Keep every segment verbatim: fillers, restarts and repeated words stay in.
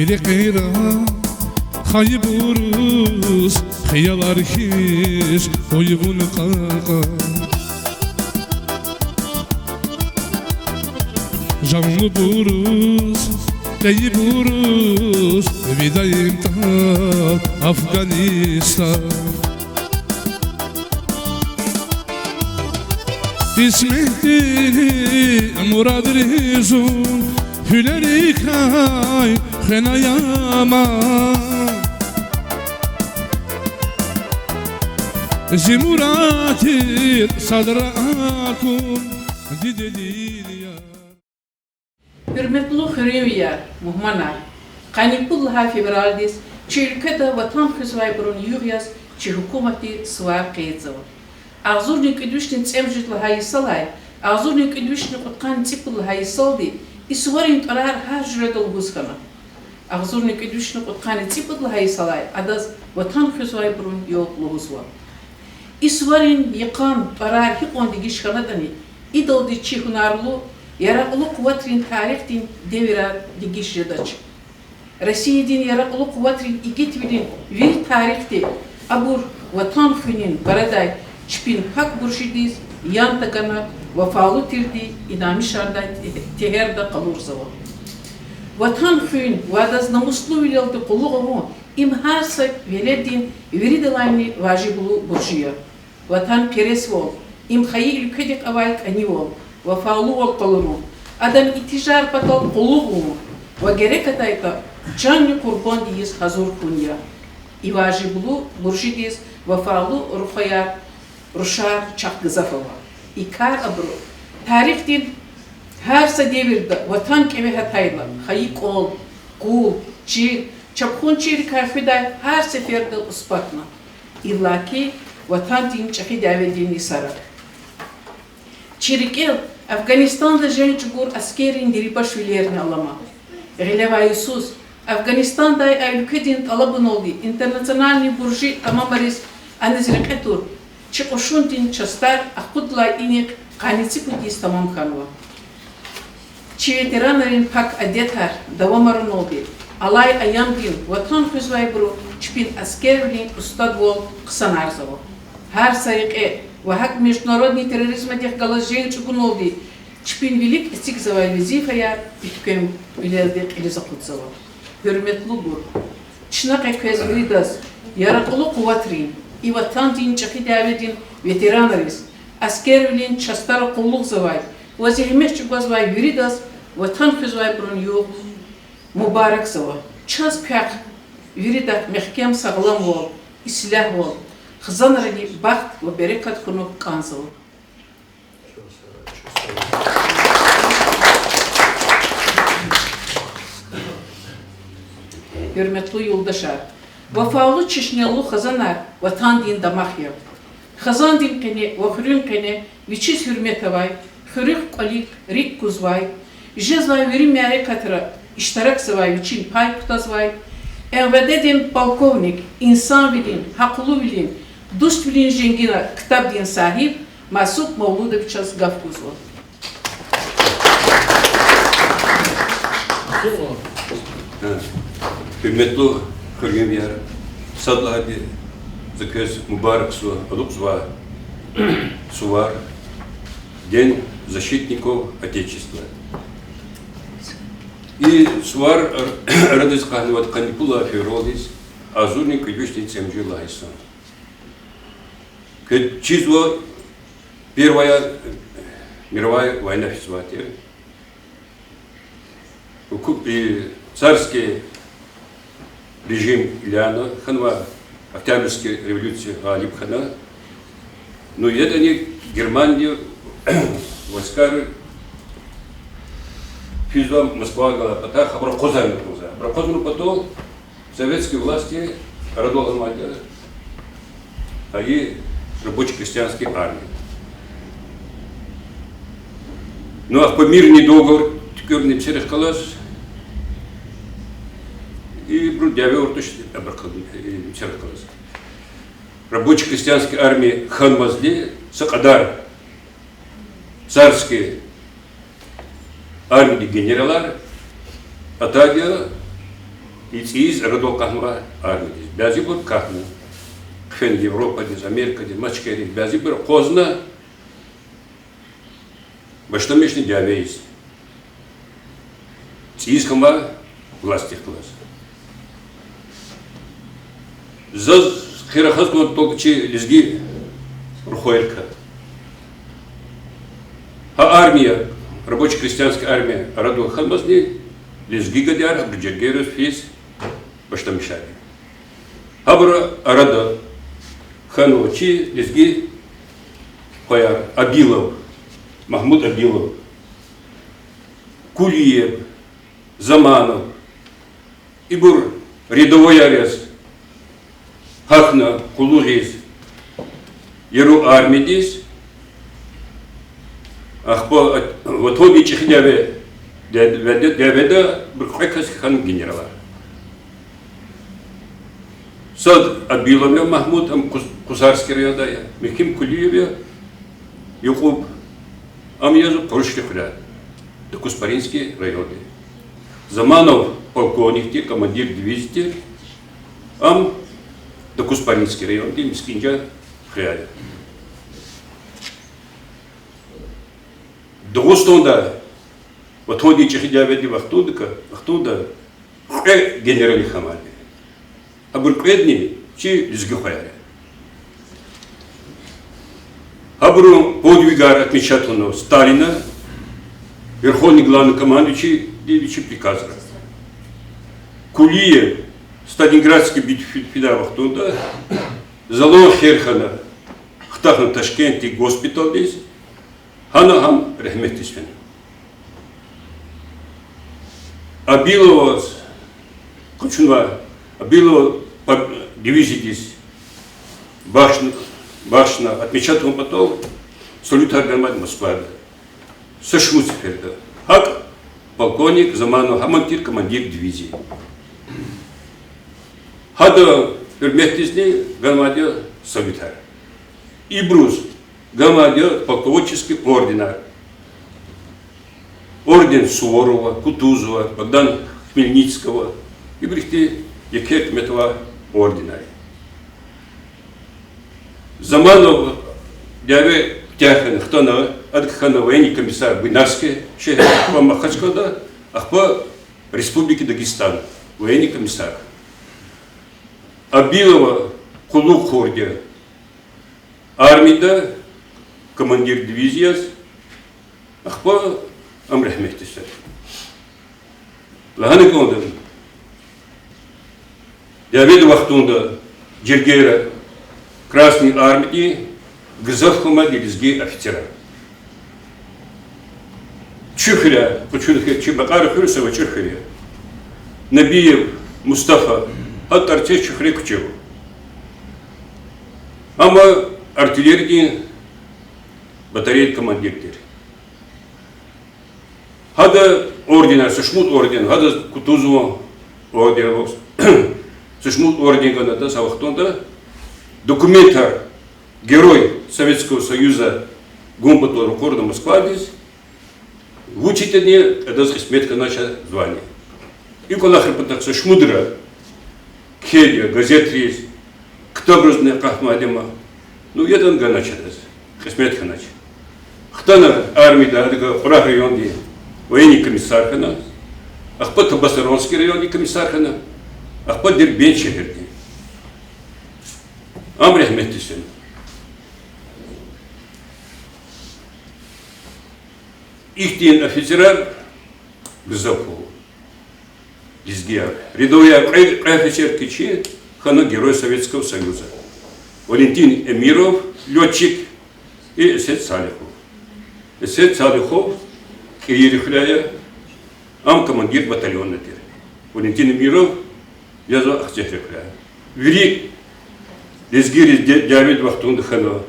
Рекьера хайибуруз хиялар хьиз уйгъун кьакьа. Жанлубуруз, кьейибуруз видаимтӀа Афганистан. Кьисметдини мурадри зун гьуьлерикай хвенай ама. Зи мурад тир садра акун дидедин яр. Гьуьрметлу хуьруьнвияр, мугьманар! Къанни пуд лагьай февралдиз чи уьлкведа Ватан хуьзвайбурун югъ яз чи гьукуматди сувар къейдзава. Агъзурни кӀуьд вишни цӀемуьжуьд лагьай йисалай агъзурни кӀуьд вишни кьудкъанни цӀипуд лагьай йисалди и суварин тӀварар гьар жуьреда лугьуз хьана. Агъзурни кӀуьд вишни кьудкъанни цӀипуд лагьай йисалай адаз Ватан хуьзвайбурун югъ лугьузва. И суварин йикъан тӀварар гьикьван дегиш хьанатӀани, идалди чи гьунарлу, яракьлу къуватрин тарихдин девирар дегиш жедач. Россиядин яракьлу къуватрин игитвилин вири тарихди абур Ватан хуьнин барадай чпин пак буржидиз ян тагана, вафалу тирди инанмишардай те-, тегьерда къалурзава. Ватан хуьн ва адаз намуслувилелди къуллугъ авун— им гьар са веледдин виридалайни важиблу буржи я. Ватанпересвал— им хайи уьлкведихъ авай кӀанивал, вафалувал къалурун, адан интижар патал къуллугъ авун ва герек атайтӀа чанни къурбанд ийиз гьазур хьун я. И важиблу буржидиз вафалу рухваяр, рушар чахъ гзаф ава. И кар абуру тарихдин гьар са девирда Ватан кӀеве гьатайла, хайи кӀвал, къул, чил, чапхунчийрикай хуьдай гьар сеферда усбатна. Иллаки Ватандин ЧӀехи дяведин йисара. Чи рикӀел Афганистанда женг чӀугур аскеррин дерибашвилерни алама. Гъилевай йисуз Афганистандай а уьлкведин тӀалабуналди интернациональный буржи тамамариз аниз рекье тур, чи кьушундин частар акъуддалай инихъ къанни цӀипуд йис тамам хьанва. Чи ветеранрин пак адетар давамаруналди, алай аямдин Ватан хуьзвайбуру чпин аскервилин устадвал хъсанарзава. Гьар са рекье ва гьакӀ международный терроризмдихъ галаз женг чӀугуналди чпин вилик эцигзавай везифаяр уьтквемвилелди кьилиз акъудзава. Гьуьрметлубур, чна къе квез виридаз яракьлу къуватрин, и Ватандин ЧӀехи дяведин ветеранриз, аскервилин частара къуллугъзавай ва зегьмет чӀугвазвай виридаз Ватан хуьзвайбурун югъ мубаракзава. Чаз квехъ виридахъ мягькем сагъламвал, ислягьвал, хизанрани бахт ва берекат хьунухъ кӀанзава. Гьуьрметлу юлдашар, вафалу чешнелу хизанар Ватандин дамах я. Хизандин къене ва хуьруьн къене вичиз гьуьрмет авай, хуьруьхъ кӀвалихъ рикӀ кузвай, жезвай вири мярекатра иштиракзавай, вичин пай кутазвай МВД-дин полковник, инсанвилин, гьахълувилин, дуствилин женгина ктабдин сагьиб Масуб Мавлудовичаз гаф гузва. Гьуьрметлу хуьруьнвияр, сад лагьайди, за квез мубаракзава алукьзавай сувар, День защитников Отечества. И сувар арадиз акъатнавайди къанни пуд лагьай февралдиз, агъзурни кӀуьд вишни цӀемуьжуьд лагьай йисан. Квез чизва, Первая мировая война физвай тир. Уку-, и царский режим иляна хьанва, Октябрьский революция гъалиб хьана. Ну, ятӀани Германиядин войскаяр физва Москвадихъ галай патахъ, абур акъвазарна кӀанзава. Абур акъвазунин патал советский власти арадал гъанвайди я и рабоче-крестьянская армия. Ну, ахпа мирный договор туькӀуьрна немсерихъ галаз, ибуру дяве авур туш, абурухъ, э, немсерихъ галаз. Рабоче-крестьянская армия хьанмазди са кьадар царский армиядин генералар атайди я И цӀийиз арадал акъатнавай армиядиз. Бязибур катна. Хъфена Европадиз, Америкадиз, мачкариз, бязибур акъвазна, башламишна дявейиз. ЦӀийиз хьанвай властдихъ галаз. Заз хъи рахаз кӀанда только чи лезги рухвайрикай. Гьа армия, рабоче-крестьянская армия арадал хьанмазни, лезги гадаяр абуру жергейриз физ башламишайди. Гьабурун арада хьанва чи лезги рухваяр: Абилов, Магьмуд Абилов, Кулиев, Заманов. Ибур рядовойяр яз гьахьна къуллугъиз яру армиядиз. Ахпа Ватандин ЧӀехи дяве, дя-, дяведа ибур кьве кас хьана генералар. Сад Абилов я Магьмуд, ам Къус-, Къусарский райондай я, муькуьм Кулиев я, Якьуб, ам язва Къурушри хуьряй, Докуспаринский райондай. Заманов полковник тир, командир дивизии тир, ам Докуспаринский райондин Мискинжан хуьряй я. Дагъустанда Ватандин ЧӀехи дяведин вахтунда, вахтунда кьве генерал хьанвайди. Гьабур кьведни чи лезги рухваяр я. Гьабурун подвигар отмечатана Сталина, Верховный главнокомандующийди вичин приказра. Кулиев Сталинградский битва фи-, фидай вахтунда залан хер хьана, хтахна Ташкентдин госпитальдиз, гьана гьам регьметдиз фена. Абиловаз къачунвай, Абилова дивизиядиз бахшна, бахшна отмечатун патал салютар ганвайди Москвада. Са шумуд сеферда. ГьакӀ полковник Заманов гьамни тир командир дивизии. Гьадан гьуьрметдизни ганвайди я салютар. Ибуруз ганвайди я полководческий орденар. Орден Суворова, Кутузова, Богдана Хмельницкого. Ибуру ихьтин еке кьимет авай орденар я. Заманов дяве куьтягь хьана хтана, адак хьана военный комиссар Буйнакский шегьерда, ахпа Махачкъалада, ахпа Республика Дагестан военный комиссар. Абилова къуллугъ кьурди я армияда, командир дивизии яз, ахпа ам регьметдиз фена. Лагьана кӀанда, дяведин вахтунда жергейра Красный армиядин гзаф хьамайди лезги офицерар. Чуьхуьряй, къачуна хьи, чи Макьарин хуьр са ва Чуьхуьр я. Набиев Мустафа, гьа тӀварцӀиз Чуьхуьряй куьче ава. Ам артиллериядин батареядин командир тир. Гьада орденар, са шумуд орден, гьада Кутузован орден, са шумуд орден гана адаз а вахтунда, документар Герой Советского Союза гун патал ракъурна Москвадиз, вучтин адаз кьисмет хьанач а звание. И кӀвалахрин патахъ са шумудра кхьейди я газетриз, ктабризни акъатнавайди я ам. Ну, ятӀани ганач адаз, кьисмет хьанач. Хтана армияда, адак Кьурагь райондин военный комиссар хьана, ахпа Табасаранский райондин комиссар хьана, ахпа Дербент шегьердин. Ам регьметдиз фена. Ихьтин офицерар гзаф ава. Лезгияр. Рядовойяр кьве, кьве офицер кичӀе хьана Герой Советского Союза. Валентин Эмиров, лётчик, и Эсет Салихов. Эсет Салихов КӀирири хуьряй я, ам командир батальона тир. Валентин Эмиров язва Ахцегьрин хуьряй. Вири лезгийриз дя-, дяведин вахтунда хьанва.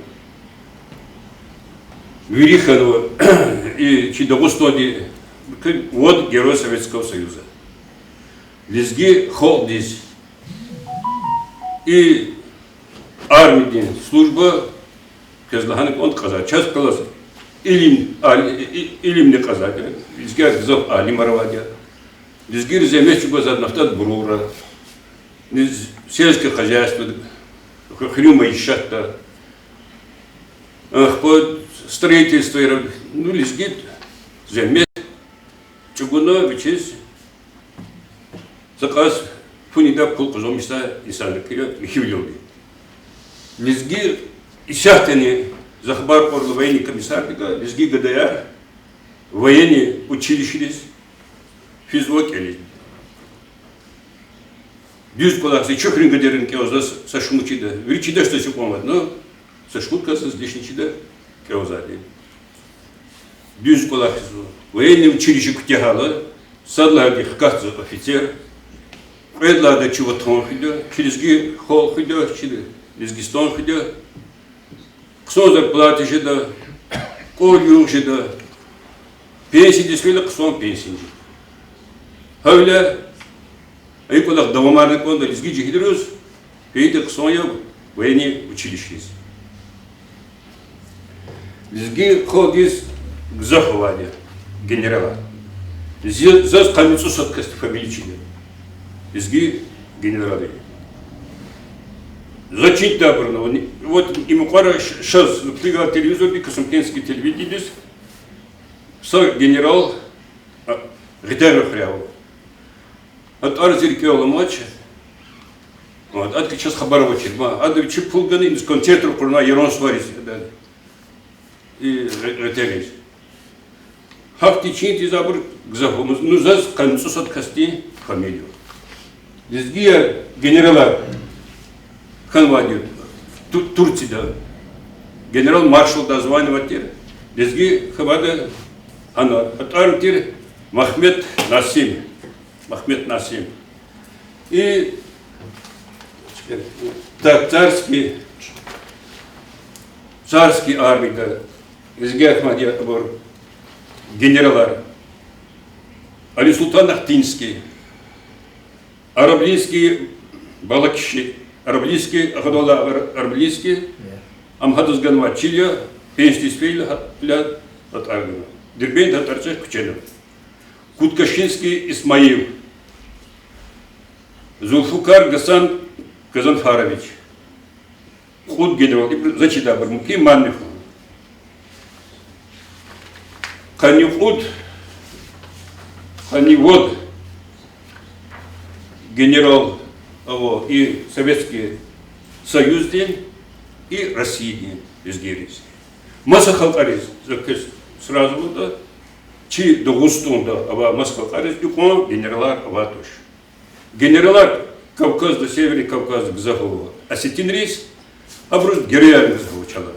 Вири хьанва, и чи Дагъустандин, вот Герой Советского Союза. Лезги халкьдиз и армиядин служба, квез лагьана кӀанда, кьазвай, чаз галаз илим, али-, и-, илимни кьазвай, лезгияр гзаф алимар авайди я. Лезгийри зегьмет чӀугваз нафтӀадбурувра, низ-, сельское хозяйство, ху-, хуьруьн майишатда, ахпа строительство яра, ну, лезги зегьмет чӀугуна вичиз, са кьас фу недай, пул къазанмишдай инсанрикай я михьивилелди. Лезги исятдани, за хабар кьурла военный комиссардикай, лезги гадаяр военный училищейриз физва кӀелиз. Дуьз кӀвалахзава, чухрин гадайрин кӀелзава са шумуд чида, вири чидач заз икьван аватӀа, ну, са шумуд касдиз лишний чида кӀелзавайди. Дуьз кӀвалахзава. Военный училище куьтягьайла, сад лагьайди хкатзава офицер, кьвед лагьайди чи ватан хуьда, чи лезги халкь хуьда, чи Лезгистан хуьда, хъсан зарплата жеда, кӀвал-югъ жеда, пенсиядиз фейила хъсан пенсия жеда. Гьавиляй и кӀвалах давамарна кӀанда лезги жегьилриз, фейиди хъсан я военный училищейриз. Лезги халкьдиз гзаф авайди я генералар. Зи-, заз къанни цӀусад касди фамилия чида. Лезги генералрин. За чида абурни, вот, им кьвара ш-, шаз, килигайла телевизордиз, Касымкентский телевидениедиз, са генерал, а, гъетер хуьряй ава. АтӀар зи рикӀел аламач. Вот, адакай чаз хабар авачир, ма, ада вичи пул гана, иниз концерт ракъурнавай Яран сувариз, ада, и гъе-, гъетериз. Гьахьтин чиниз абур гзаф ава, ну, заз къанни цӀусад касдин фамилия. Лезгияр генералар хьанвайди я Ту-, Турцияда. Генерал-маршалдай звание авайди тир. Лезги хабада гьана, атӀарни тир Махмед Насим. Махмед Насим. И та-, царский, царский армияда лезгияр хьанвайди я абур генералар. Али-Султан Ахтынский, Араблинский, Балакши, Араблинский, Агъадалла Ар-, Араблинский, ам гьадаз ганвай чил я, пенсиядиз фейила, гьа-, ля атӀар гана. Дербентда атӀар чӀехи куьчена. Куткашинский Исмаил, Зулфукар Гасан Газанфарович. Кьуд генерал, ибур заз чидайбур, мумкин, манни хьун. Къанни кьуд, къанни вад генерал ава и Советский Союздин, и Россиядин лезгийриз. Маса халкьариз, за квез сразу лугьуда, чи Дагъустанда авай маса халкьариз икьван генералар авай туш. Генералар Кавказда, Северный Кавказда гзаф ава осетинриз, гьабуруз геройарни гзаф ава чалай.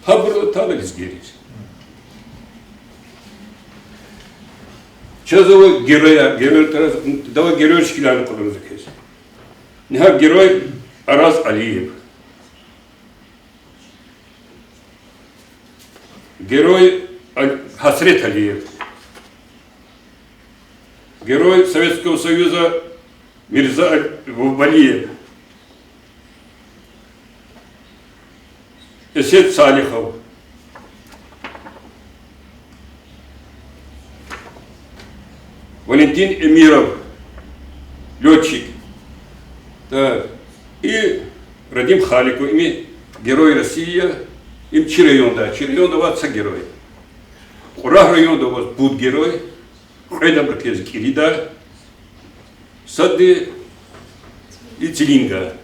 Гьабурулай атанва лезгийриз. Чаз ава геройар, геройрин тӀварар, давай геройрин шикиларни кьурай за квез. Нагьа герой Араз Алиев. Герой Ал-, Гьасрет Алиев. Герой Советского Союза Мирза Ал-, Валиев. Эсет Салихов. Валентин Эмиров, лётчик. Так. И Радим Халиков, им Герой России я, им чи районда, чи районда авай са герой. Кьурагь районда аваз пуд герой, кьвед абурукай кӀирида, сад и Цилинга.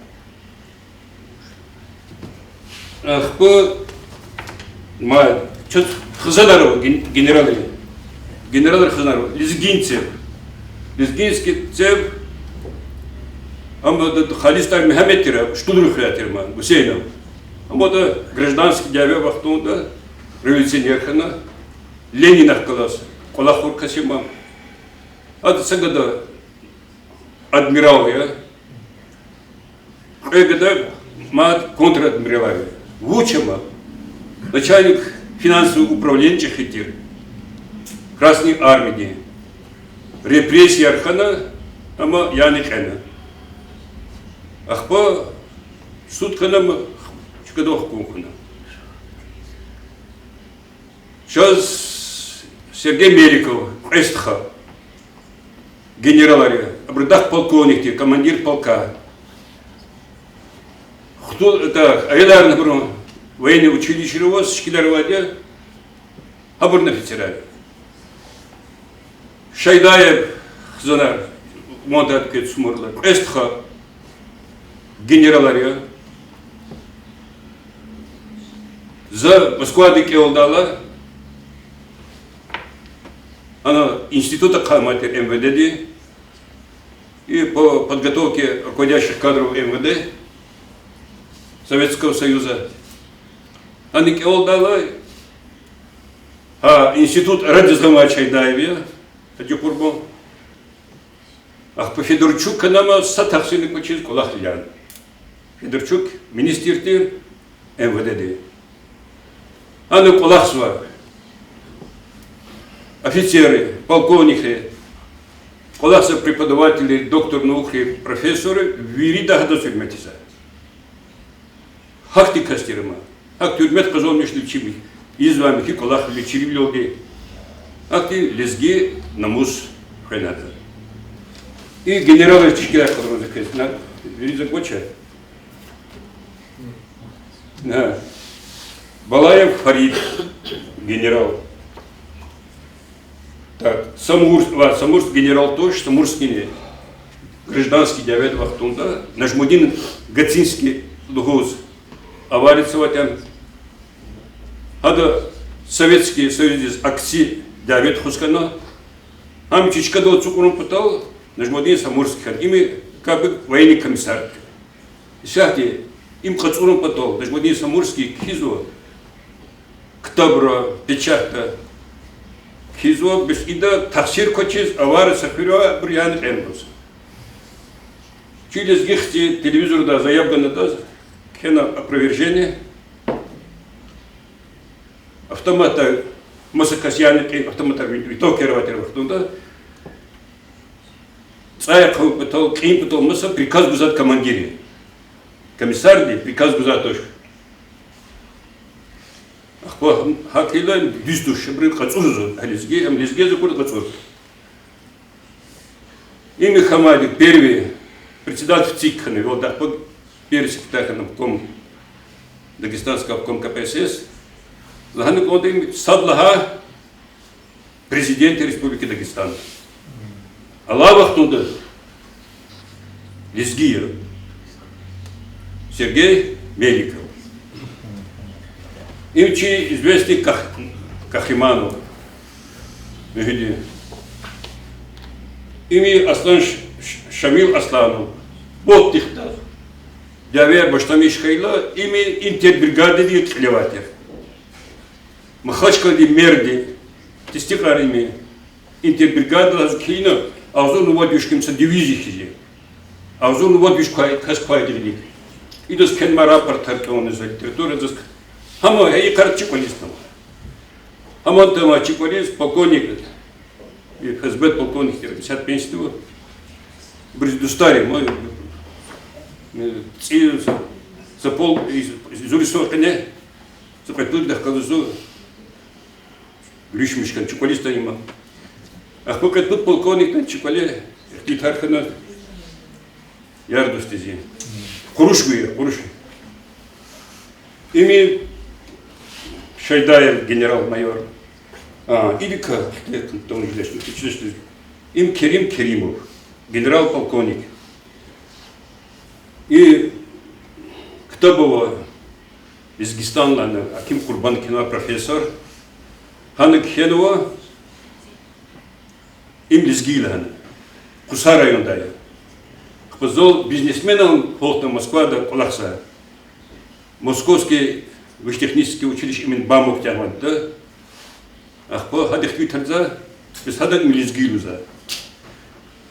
Ахпа ма чаз хизанар ава ген-, генералрин. Генералрин хизанар ава. Лезгинцев. Лезгинский цев, ам ада Халистар Мегьамед тир, Штулрин хуьряй тир ма, Гусейнов. Ам ада гражданский дяве вахтунда революционер хьана, Ленинахъ галаз кӀвалахур кас я ма. Ада са гада адмирал я, кьве гада ма контр-адмирал я. Вуч ама, начальник финансового управления чӀехи тир Красной армиядин. Репрессияр хьана, ама яна кьена. Ахпа суд хьана, ама чкадал хкун хьана. Чаз Сергей Меликов, кьве стха. генералар я, абуру дах полковник тир, командир полка. Хтул, так, аялар абурун военный училищера аваз, шикилар авайди я, гьабурун офицерар я. Шайдаев хизанар, ван тадкъикъ сумурла, кьве стха генералар я. За Москвада кӀелдайла, ана институт ахъаймай тир МВД-ди, и по подготовке руководящих кадров МВД Советского Союза. Ана кӀелдайла, гьа институт арадиз гъанвай Шайдаев я, Гьажи Къурбан. Ахпа Федорчук хьана ама са тахсирни квачиз кӀвалахал яна. Федорчук министр тир МВД-ди. Ана кӀвалахзавай офицерри, полковникри, кӀвалахзавай преподавателри, доктор наукри, профессорри вирида гьадаз гьуьрмет ийизва. Гьахьтин кас тир ама. Гьахьтин гьуьрмет къазанмишна чи ийизвай михьи кӀвалахвилелди, чирвилелди. Гьахьтин лезги намус хвенатӀа. И генералрин чкаяр къалурзава квез на, вирида гвач. Балаев Фарид, генерал. Так, Самурс-, ва, Самурский генерал туш, Самурскийни гражданский дяведин вахтунда, Нажмудин Гацинский лугьуз аварец аватӀа. Гьада Советский Союздиз акси дяве тухуз хьана. Гьам чи чкадал ацукьарун патал Нажмудин Самурский хьана. Им как бы военный комиссар. Исятда им кьацӀурун патал Нажмудин Самурский кхьизва ктабра, печатда кхьизва, бес ида тахсир квачиз, авара са хуьряй абур яна кьенваз. Чи лезги хци телевизорда заявка гана адаз, кхьена опровержение. Автоматар маса кас яна кьи-, автоматар ви-, винтовкаяр авай тир вахтунда. ЦӀай хъувун патал, кьин патал маса приказ гузвай командирри. Комиссарди приказ гузвай туш. Ахпа гьакӀ хьайила дуьз туш, абуру кьацӀурзава, гьа лезги, ам лезгиди акурла кьацӀур. Им хамайди первый председатель ЦИК хьана, валда ахпа первый секретарь хьана обком, Дагестанский обком КПСС. Лагьана кӀанда, им сад лагьай президент Республики Дагестан. Алай вахтунда лезги я. Сергей Меликов. Им чи известный Ках-, Кахриманов Мегьуьдин. Им Аслан Ш-, Ш-, Шамил Асланов. Боттихъ да. Дявеяр башламиш хьайила, им интербригададин кьиле авай тир. Махачкъаладин мэрди тестикьарна, им интербригададилай зун кхьейна, агъзурни вад виш ким са дивизия хьиз я. Агъзурни вад виш квай, кас квайди гъилик. Идаз кхьенвай рапортар кӀелна за, литературадиз. Гьам гьа и къарт чи кӀвализ атанва. Гьам атанвай чи кӀвализ полковник, и ФСБ полковник тир, исятда пенсияда ава. Абуруз дустар я, ма, э, цӀи, за пол, из, зуриз са къене, за кьвед пуд легьказа зун гуьруьшмиш хьана, чи кӀвализ атанва им. Ахпа кьвед пуд полковникдани чи кӀвале ихтилатар хьана, яр-дустази. Къуруш гуя, къуруш. Им Шайдаев генерал-майор. А, или ка-, им Керим Керимов, генерал-полковник. И ктаб ава Лезгистандилай, Аким Къурбан кхьенвай, профессор. Гьана кхьенва, им лезги я лагьана. Хъусан райондай я. Ахпа зал бизнесменар гьалтна Москвада кӀвалахзавай. Московский гостехнический училище имени Бамова куьтягьвайди я. Ахпа гьада ихтилатарзава, бес гьада им лезги я лугьузва.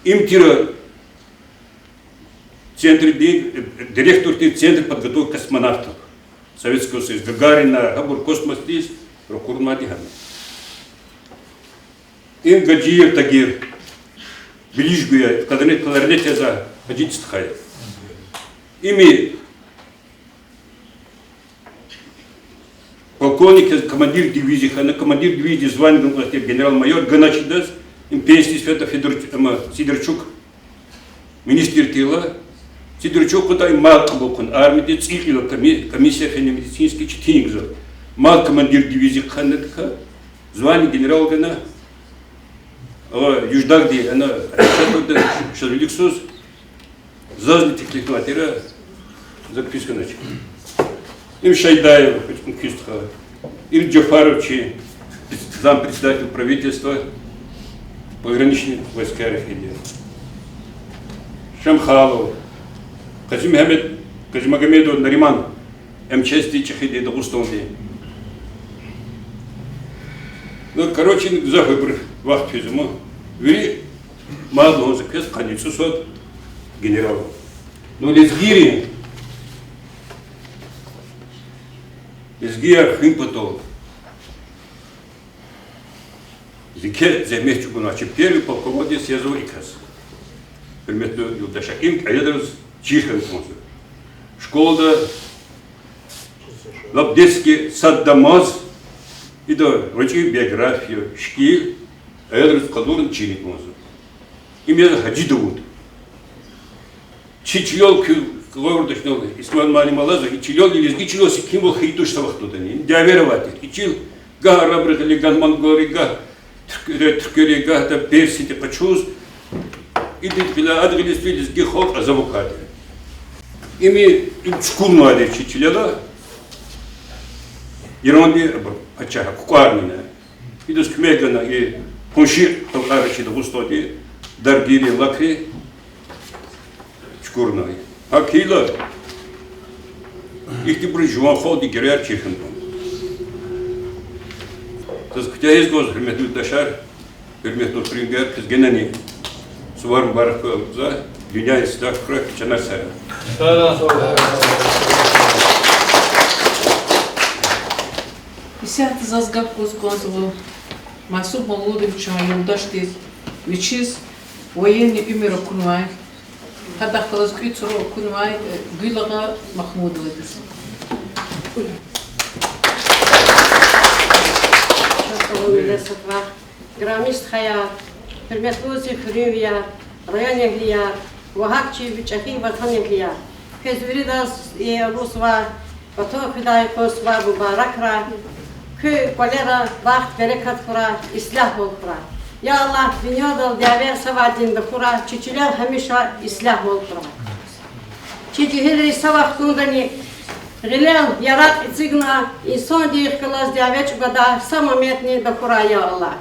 Им тир центрдин, э, директор тир Центр подготовки космонавтов Советского Союза, Гагаринар, гьабур космосдиз ракъурнавайди гьана. Им Гаджиев Тагир, билиж гуя, кларнет, кларнет яза, Гаджиевдин стха я. Им полковник яз, командир дивизии хьана, командир дивизии звание гана кӀвалах тир генерал-майор, ганачиз адаз Им пенсиядиз фейида Федор-, ама, Сидорчук министр тирла, Сидорчук кьадай мад кьабулна армиядиз, цӀийи кьил коми-, комиссия фена медицинский четин гзаф. Мад командир дивизии хьанатӀа, звание генерал гана, а, Юждагди, ана, шатурда, шазиликсуз, зазни теклифнавай тир, за куьз хьанач. Им Шайдаев, хъуьтӀуьн куьз тха. Им Джафаров чи, зампредседатель правительства, пограничный войскаяр хьайиди. Шамхалов, Къазимагьамед, Къазимагьамедов Нариман, МЧС-ди чӀехиди Дагъустанди. Ну, короче, гзаф ибур вахт физма. Вири мад лугьун за квез къанни цӀусад генерал. Ну, лезгийри, лезгияр хуьн патал зи еке зегьмет чӀугуна, чи первый полководец язва и кас. Гьуьрметлу юлдашар, им аялриз чир хьана кӀанзава. Школада лап детский саддамаз, ида гъвечӀи биография, шикил, аялриз къалурна чир кӀанзава. Им яз Гьажи Давуд. Чи чилел куь-, кӀелдачни Ислам муаллим алазва, и чилел, и лезги чилел секинвал хьайи туш са вахтундани. Им дявеяр авай тир. И чил гагь арабрин гъиле, гагь монголрин, гагь туьрк-, туьрквийрин, гагь да персидин къачуз, идин гъиле, адан гъиле сифте лезги халкь азаб авунай тир. Им, им чукурнавайди я чи чилел, Ирандин пачагьди кукӀварнавай. Идаз куьмек гана и къунши халкьар чи Дагъустандин даргийри, лакри чукурнавай. ГьакӀ хьайила, ихьтинбуру жуван халкьдин гераяр чир хьана кӀанда. Заз куьтягьиз гваз, гьуьрметлу юлдашар, гьуьрметлу хуьруьнгер, квез генани сувар мубаракзава, дуьнья ислягь хьурай, чанар сагърай. Исятда заз гаф гуз кӀанзава Масуб Мавлудовичан юлдашдиз, вичиз военный уьмуьр акунвай, гьадахъ галаз кӀуьд сура акунвай, э, Гуьлагъа Махмудовадиз. Играми стхаяр, гьуьрметлу зи хуьруьнвияр, районэгьлияр ва гьакӀ чи чӀехи ватанэгьлияр, квез виридаз и лугьузвай Ватан хуьдай къуз ва мубаракрай, куь кӀвалера бахт-берекат хьурай, ислягьвал хьурай. Я Аллагь, дуьньядал дяве савайдин тахьурай, чи чилел гьамиша ислягьвал хьурай. Чи жегьилри са вахтундани гъилел яракь эцигна, инсандихъ галаз дяве чӀугвадай са моментни тахьурай, я Аллагь.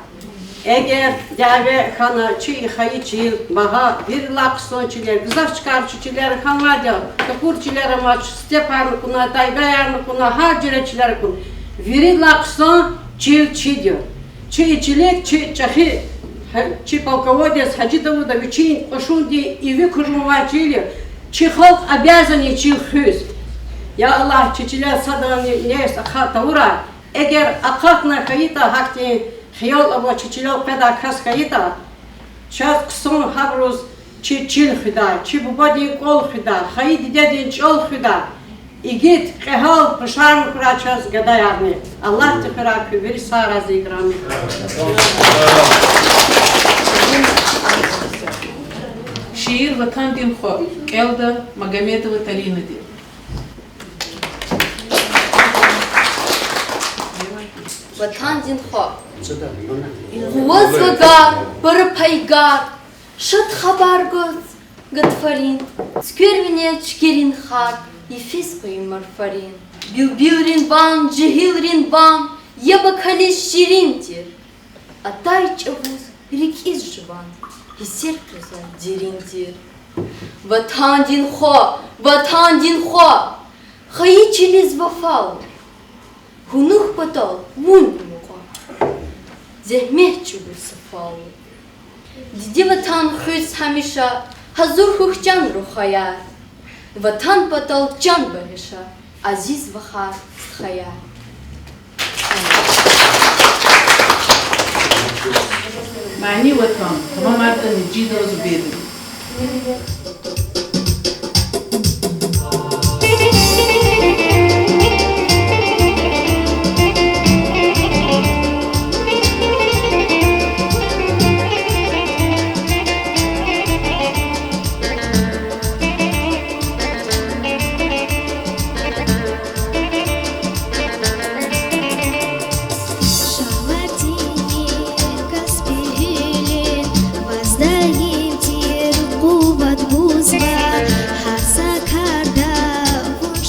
Эгер дяве хьана чи и хайи чил, багьа, виридалай хъсан чилер, гзаф чкайра чи чилер хьанвайди я, такур чилер амач, степарни кьуна, тайгаярни кьуна, гьар жуьре чилер кьуна. Виридалай хъсан чил чиди я. Чи и чилик чи чӀехи, чи полководец Гьажи Давуда вичин кьушундин иви кужумвай чил я. Чи халкь обязан я и чил хуьз. Я Аллагь, чи чилел садани нефс ахъа тавурай. Эгер акъатна хьайитӀа, гьахьтин хиял авай чи чилел къведай кас хьайитӀа, чаз хъсан гьабуруз чи чил хуьдай, чи бубадин кӀвал хуьдай, хайи дидедин чӀал хуьдай, игит, кьегьал, къушарна хьурай чаз гадаярни. Аллагьди хуьрай куьн вири сагърай, зи играми. Шиир Ватандин хва, кӀелда Магомедова Талинади. Ватандин хва. Къувазва гар, пара пайгар, шад хабар гваз гатфарин, цуьквер вине чкерин хар, йифиз къуй марфарин. Билбилрин ван, жегьилрин ван, яб акализ ширин тир. Атай чӀавуз рикӀиз жуван, гьиссер къвезвай дерин тир. Ватандин хва, Ватандин хва, хайи чилиз вафалу, гунугъ патал вун мукьва, зегьмет чӀугур сафалу. Диде Ватан хуьз гьамиша гьазур хьухь, чан рухваяр, Ватан патал чан багъиша, азиз вахар, стхаяр. Мани Ватан, тамамарда Межидова Зубедова.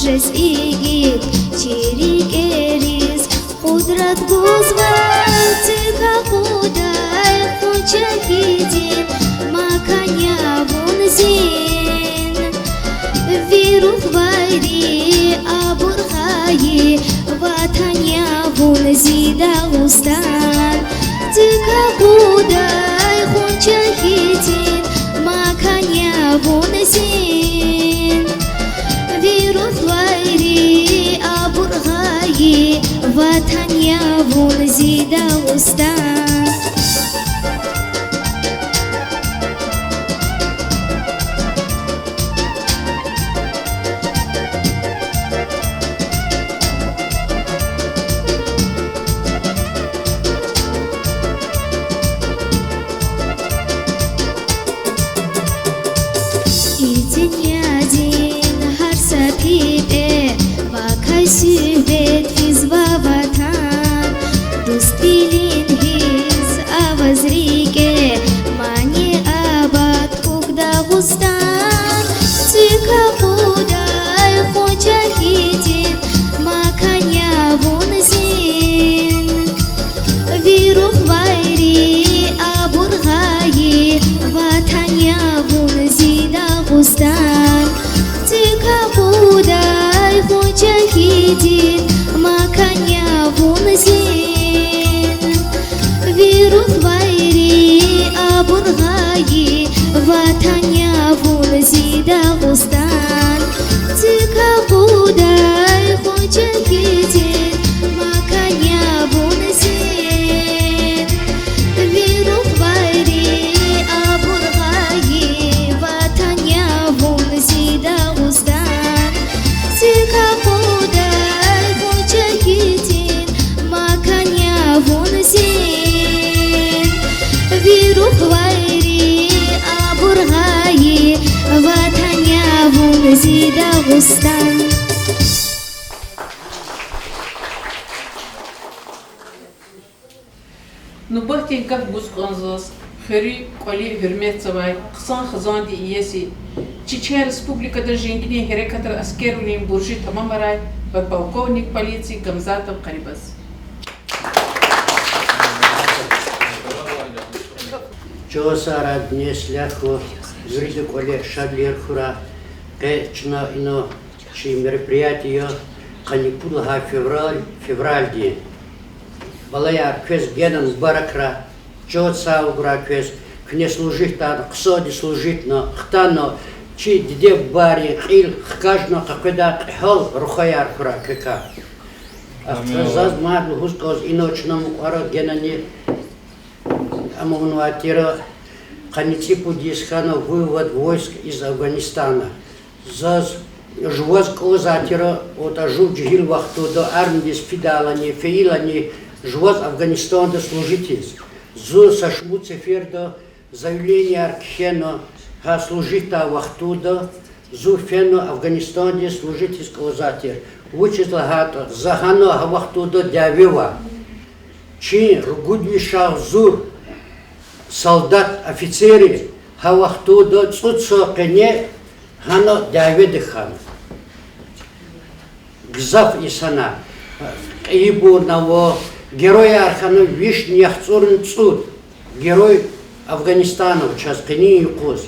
Бес игит чи рикӀериз къудрат гузвай, цуьк акъудай Къунши хьтин макан я вун зи. Ви рухвайри абур гъайи ватан я вун зи, Дагъустан. Цуьк акъудай Къунши хьтин макан я вун зи. Ви рухвайри абур гъайи ватан я вун зи, Дагъустан. И дуьньядин гьар са пипӀе вакай суьгьбет физва ватан. Дуствилин гьисс аваз рикӀе мани абад хьухь, Дагъустан. Цуьк акъудай Къунши хьтин макан я вун зи. Ви рухвайри абур гъайи ватан я вун зи, Дагъустан. Цуьк акъудай Къунши хьтин макан я вун зи. Ви рухвайри абур гъайи ватан я вун зи, Дагъустан. Цуьк акъудай Къунши хьтин макан я вун зи. Ви рухвайри абур гъайи ватан я вун зи, Дагъустан. Цуьк акъудай Къунши хьтин макан я вун зи. Ви рухвайри абур гъайи ватан я вун зи, Дагъустан. Нубатдин гаф гуз кӀанзава хуьруьн кӀвалин гьуьрметзавай хъсан хизандин иеси, Чечен Республикада женгидин гьерекатра аскервилин буржи тамамарай подполковник полиции Гамзатов Къарибаз. Чан сагърай, дуьнья ислягь хьуй, виридан кӀвале шадлер хьурай. Къе чна ина чи мероприятие я, къанни пуд лагьай февраль, февральдин. Балаяр, квез генани мубаракрай, чан сагърай квез, куьне служитьдайла, хъсанди служитьна, хтана, чи диде-бубайрин кьил хкажна къекъведай кьегьал рухваяр хьурай квекай. Ахпа заз мад лугьуз кӀанзава, ина чна мукьвара генани ам авунвай тир, къанни цӀипуд йис хьана вывод войск из Афганистана. Заз жуваз кӀанзавай тир, отӀа жув жегьил вахтунда, армиядиз фидайлани, фейилани, жуваз Афганистанда служитьиз. Зун са шумуд сеферда заявленияр кхьена, гьа служитьдай вахтунда зун фена Афганистандиз служитьиз кӀанзавай тир. Вучиз лагьайтӀа за гьана гьа вахтунда дяве ава. Чи ругуд вишагъ зур солдат, офицерри гьа вахтунда цӀуд йисан къене гьана дяведа хьана. Гзаф инсанар кьейибурнава, геройяр хьана вишни яхцӀурни цӀуд герой Афганистана чаз къенин юкъуз.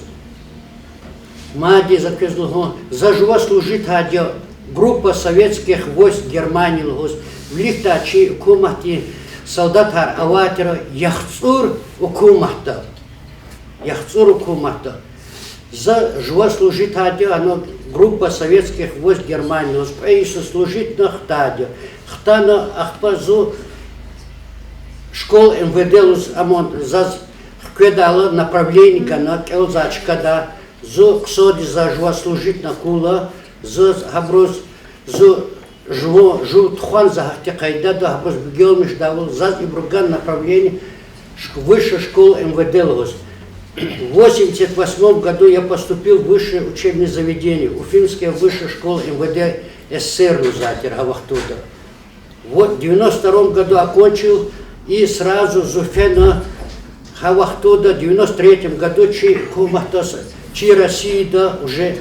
Мад за квез лугьун, за жува служитьдайди я, группа советских войск Германии лугьуз, виликдай чи гьукуматдин солдатар авай тир яхцӀур гьукуматда. ЯхцӀур гьукуматда. За жува служитьдайди я, ана группа советских войск Германии лугьуз, кьве йисуз служитьна хтайди я. Хтана, ахпа зун школа МВД лугьуз, амма заз хкведайла направление гана кӀелзавай чкада, зун хъсандиз за жува служитьна акурла, заз гьабуруз, зун жува, жув тухвана за гьахьтин къайдада, гьабуруз гуьгелмишдайвал, заз ибуру гана направление шк-, высшая школа МВД лугьуз. В восемьдесят восьмом году я поступил в высшее учебное заведение, Уфимская высшая школа МВД СССР лугьузвай тир гьа вахтунда. Вот, в девяносто втором году окончил, и сразу зун фена гьа вахтунда, девяносто третьем году чи гьукуматда, чи Россияда уже,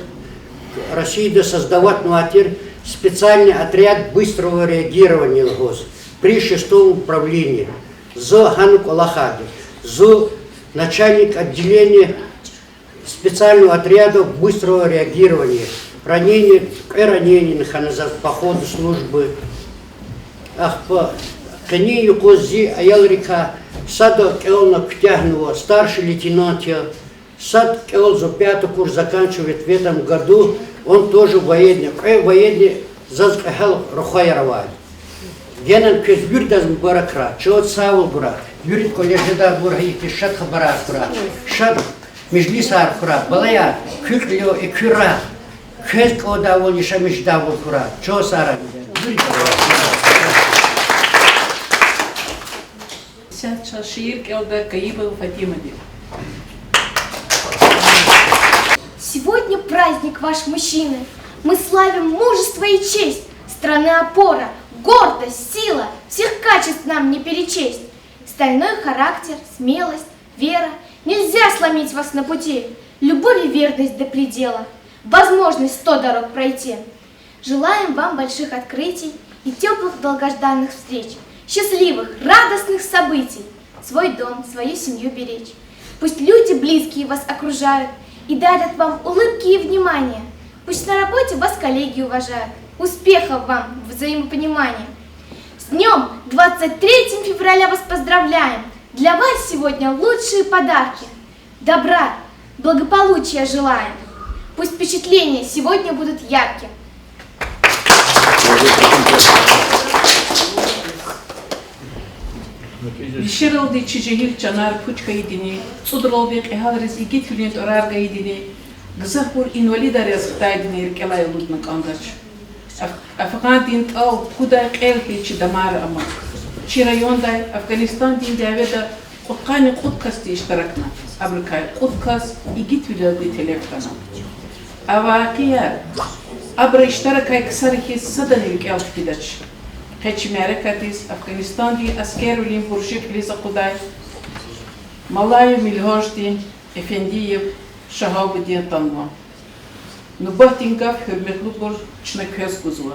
Россияда создаватьнавай тир Специальный отряд быстрого реагирования лугьуз при шестом управлении. Зун гьана кӀвалахайди. Зун начальник отделения специального отряда быстрого реагирования. Ранение, кьве ранение хьана заз по ходу службы. Ахпа къенин юкъуз зи аялрикай сада кӀелна куьтягьнава, старший лейтенант я. Сад кӀелзава, пятый курс заканчивает в этом году, он тоже военный. Кьве военный заз кьегьал рухваяр авай. Генани квез виридаз мубаракрай, чан сагъвал гурай, вири коллегадайбур гьа ихьтин шад хабарар хьурай, шад межлисар хьурай, балаяр, куь кьиле и куь рагъ квез кӀандайвал, яшамиш жедайвал хьурай, чан сагърай. Исятда чаз шиир кӀелда Гаибова Фатимади. Сегодня праздник ваш, мужчины. Мы славим мужество и честь. Страны опора, гордость, сила. Всех качеств нам не перечесть. Стальной характер, смелость, вера. Нельзя сломить вас на пути. Любовь и верность до предела. Возможность сто дорог пройти. Желаем вам больших открытий и тёплых долгожданных встреч, счастливых, радостных событий, свой дом, свою семью беречь. Пусть люди близкие вас окружают и дарят вам улыбки и внимание. Пусть на работе вас коллеги уважают. Успехов вам, взаимопонимания. С днём двадцать третьим февраля вас поздравляем! Для вас сегодня лучшие подарки. Добра, благополучия желаем. Пусть впечатления сегодня будут ярким. Вишералди чи жегьил чанар пуч хьайидини, цӀудралди кьегьалриз игитвилин тӀварар гайидини, гзафбур инвалидар яз хтайдини рикӀелай алудна кӀандач. Аф-, афгъандин тӀал кудай кьел хьиз чи дамарра ама. Чи райондай Афганистандин дяведа кьудкъанни кьуд касди иштиракна. Абурукай кьуд кас игитвилелди телеф хьана. А вакъиа абурун иштиракай ксари хьиз садани рикӀел хкидач. Къе чи мярекатдиз Афганистандин аскервилин буржи кьилиз акъудай Малаев Милгьаждин Эфендиев Шагьабудин атанва. Нубатдин гаф, гьуьрметлубур, чна квез гузва.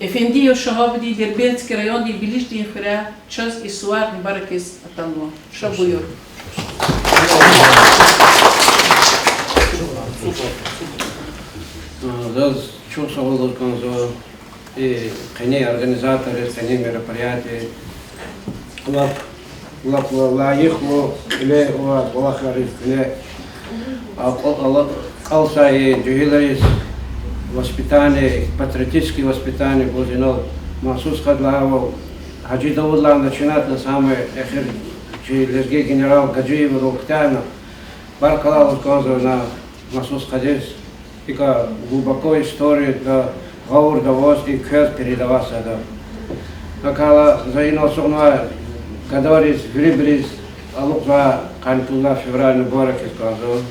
Эфендиев Шагьабудин Дербентский райондин Билиждин хуьряй чаз и сувар мубаракиз атанва. Ша буюр. Заз чухсагъул лугьуз кӀанзава и къенин организаторриз, къенин мероприятие, лап, лап ла-, лайихлу кьиле авай кӀвалахар куьне акьалтӀай жегьилриз воспитание, патриотическое воспитание гуз инал, махсус къад лагьайвал, Гьажи Давудлай начинать авуна, самое эхир чи лезги генерал Гажиеврал куьтягьна, баркалла лугьуз кӀанзава на махсус къадиз, икӀ глубоко историяда гъавурда аваз и квез передавать ийида. ГьакӀ хьайила за инал ацукьнавай гадайриз, вирибуруз алукьзавай къанни пуд лагьай февраль мубаракиз кӀанзава.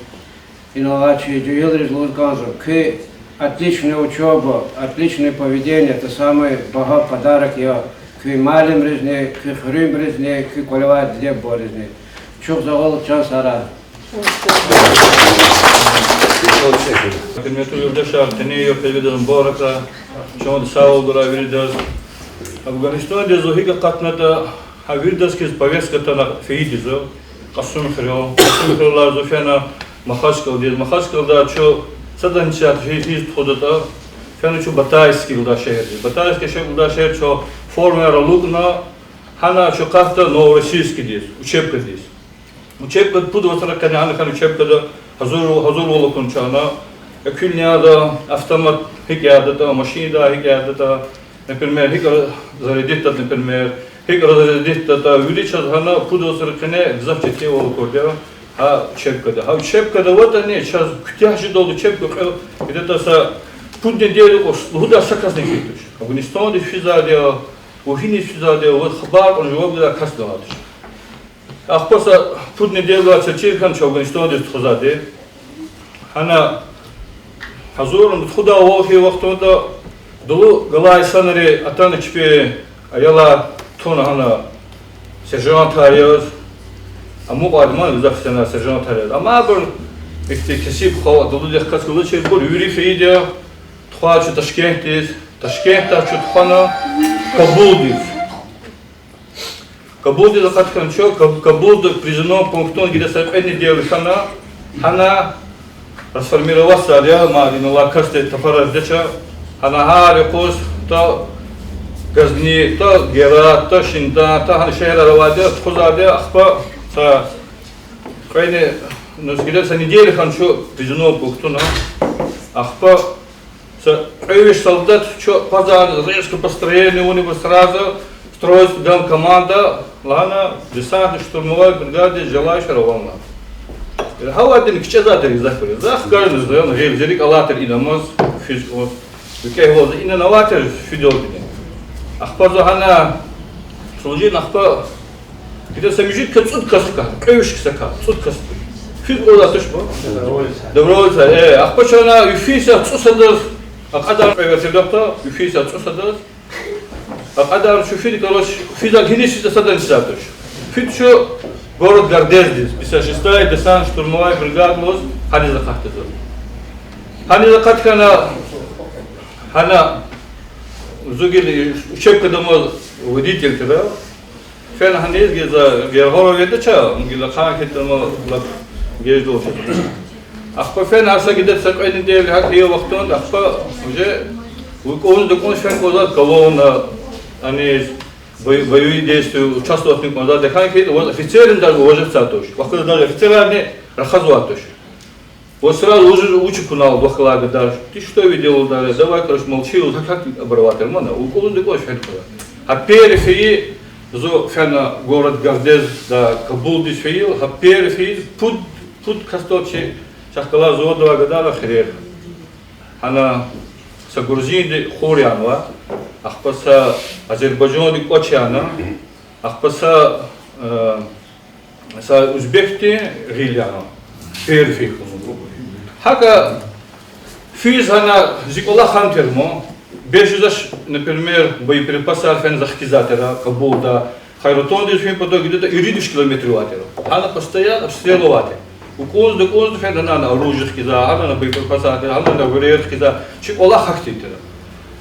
Инал алай чи жегьилриз лугьуз кӀанзава: куь отличная учёба, отличное поведение — это самый багьа подарок я куь муаллимризни, куь хуьруьнбурузни, куь кӀвалевай диде-бубайризни. Чухсагъул, чан сагърай. Гьуьрметлу юлдашар, къенин йикъан виридаз мубаракрай, чандин сагъвал гурай виридаз. Афганистандиз зун гьикӀ акъатнатӀа, гьа виридаз хьиз повестка атана фейиди зун Кьасумхуьрел. Кьасумхуьрелай зун фена Махачкъаладиз. Махачкъаладай чун садани сят хьи-, хьиз тухудатӀа, фена чун Батайский лугьудай шегьердиз. Батайский шегь-, лугьудай шегьер чун формаяр алукӀна, гьана чун акъатда Новороссийскдиз, учебкадиз. Учебкада пуд вацра къене гьана хьана учебкада гьазур, гьазурвал акуна чна. Экуьнни ада автомат гьикӀ ядатӀа, машиндай гьикӀ ядатӀа, например, гьикӀ зарядитьдатӀа, например, гьикӀ разрядитьдатӀа, вири чаз гьана пуд вацра къене гзаф четинвал акурди я гьа учебкада. Гьа учебкада аватӀани чаз куьтягь жедалди учебка кьве, идатӀа са пуд неделя кьван лугьудай са касни хьайи туш. Афганистандиз физвайди я, ва гьиниз физвайди я, ва хабар кьуна жаваб гудай касни лагьай туш. Ахпа са пуд неделя чаз чир хьана чун Афганистандиз тухузвайди. Гьана гьазурун тухудайвал хьайи вахтунда дулу галай инсанри атана чпин аялар туна гьана сержантар яз, амукьайди ман гзаф инсанар сержантар яз. Амма абур ихьтин кесиб халкь, дулудихъ кас галачирбур, вири фейиди я, тухвай чун Ташкентдиз, Ташкентдай чун тухвана Кабулдиз. Кабулдиз акъатна чун, Каб-, Кабулда призывной пунктуна гила са кьве недели хьана, гьана расформироваться я, ма инал касди тафарар жедач, гьана гьар юкъуз, та Газни, та Герат, та Шиндан, та гьана шегьерар авайди я, тухузвайди я, ахпа са кьве не-, ну, гила са недели хьана чун призывной пунктуна, ахпа са кьве виш солдат чун акъвазарна, резко построение авуна, сразу строить гана команда, лагьана десантно-штурмовой бригададиз желающие авани лагьана. Гьавайдини кичӀезвай тир гзафбуруз. Захъ ганвай, гъил зи рикӀ алай тир инамаз, физ кӀанз. ВикӀегьвал за инал авай тир фидалдини. Ахпа за гьана служить, ахпа гила са муьжуьд кас, цӀуд кас хьана, кьве виш кас хьана, цӀуд кас. Физ кӀанзавай туш бу? Добровольцы. Э, ахпа чна йифиз са цӀусадаз акьадарна, кьве вертолёт ава, йифиз са цӀусадаз акьадарна чун физ, короче, физа гьиниз физа садан чизвай туш. Физ чун город Гордездиз, пятьдесят шестая десантно-штурмовая бригада лугьуз, гьаниз акъатзава. Гьаниз акъатна, гьана зун гила учебкадамаз водитель тир. Фена гьаниз гила, гергьара ведача, гила хъан хьайитӀа ма лап геждалча. Ахпа фена са гила са кьве недели гьакӀ я вахтунда, ахпа уже вуй кӀанз-дакӀанз фена кӀанзава колонна, аниз бо-, боевые действия участвовать авун кӀанзава, дакӀан хьайитӀа, ваз офицеррин даже уважать авай туш. Вахкуз даже офицерарни рахазвай туш. Вот сразу уже вуч акунал вахкалай гадар. Ты что видел, да, давай, короче, молчи, вот так, так оборвать, нормально. Вуй кӀанз-дакӀанз фена кӀанзава. Гьа первый фейи, зун фена город Гордезда, Кабулдиз фейи, гьа первый фейи, пуд, пуд касдал чи чахъ галай зун давай гадара хирер. Гьана са грузинди хур яна, ахпа са азербайжанди кӀвач яна, ахпа са, э, са узбекди гъил яна. Первый фейи хьун. ГьакӀа физ гьана зи кӀвалах хьана тир ман. Бес жезвач, например, боеприпасар фена захъ хкизвай тир Кабулда. Хайратандиз фин патал гидада ирид виш километр авай тир. Гьана постоянно обстрел авай тир. Вуй кӀанз-дакӀанз фена гьана оружие хкизва, гьана боеприпасар хкизва, гьана вирер хкизва. Чи кӀвалах гьахьтин тир.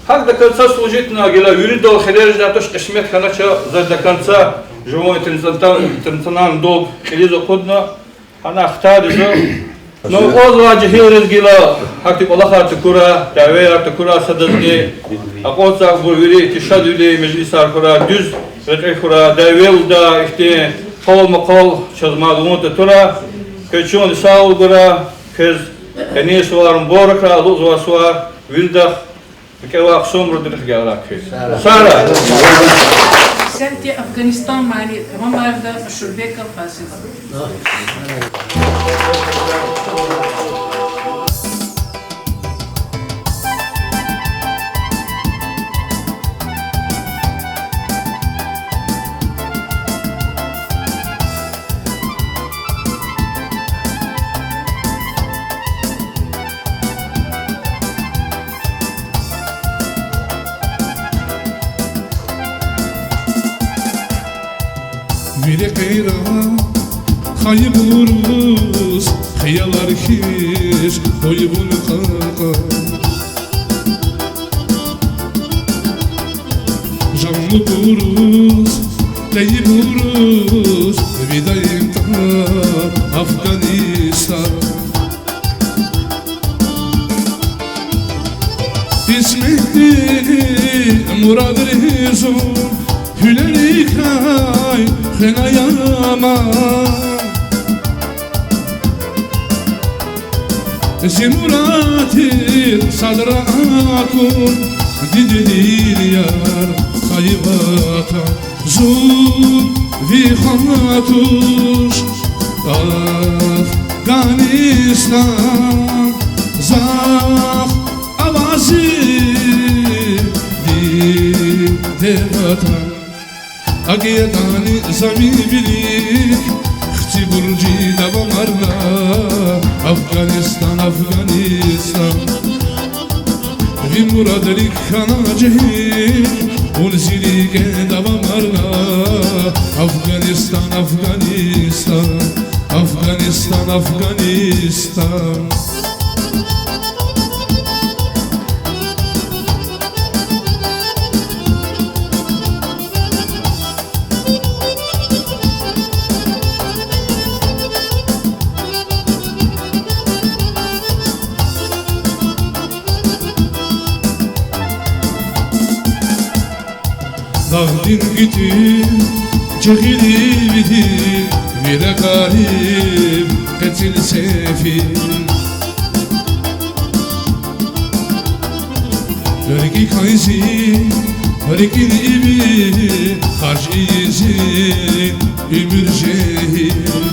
ГьакӀ до конца служить авуна, гила виридал хирер жедай туш, кьисмет хьанач, за до конца живой интернациональный долг кьилиз акъудна, гьана хтайди за. Ну, аквазвай жегьилриз гила гьахьтин кӀвалахар такурай, дявеяр такурай садазни. Акъвазбур вири ихьтин шадвилин межлисар хьурай, дуьз рекье хьурай, дявелда ихьтин къал-макъал чаз мад ван татурай. Квез чандин сагъвал гурай, квез къенин сувар мубаракрай, алукьзавай сувар виридахъ. КӀевай хъсанбуру дерих гелрак физ. Сара. Исятда Афганистан мани тамамарда Ашурбеков Фазил. Вири къейра хайибуруз хиялар хьиз къуй вун кьакьан. Жамлубуруз, тейибуруз видаим тӀа Афганистан. Къисметдин мурадри зун гьуьлерикай хвена ама. Зи мурад тир садра акун, дидедин яр, хайи ватан. Зун ви хва туш, Афганистан, захъ ава зи диде ватан. АкӀ ятӀани за ви вилик, хци буржи давамарна, Афганистан, Афганистан. Ви мурадрик хьана жегьил, вун зи рикӀе давамарна, Афганистан, Афганистан, Афганистан, Афганистан. Агъдин гитин жегьилвиди, вири гъариб къецел сефил. РикӀикай зи рикӀин иви, харж ийиз зи уьмуьр жегьил.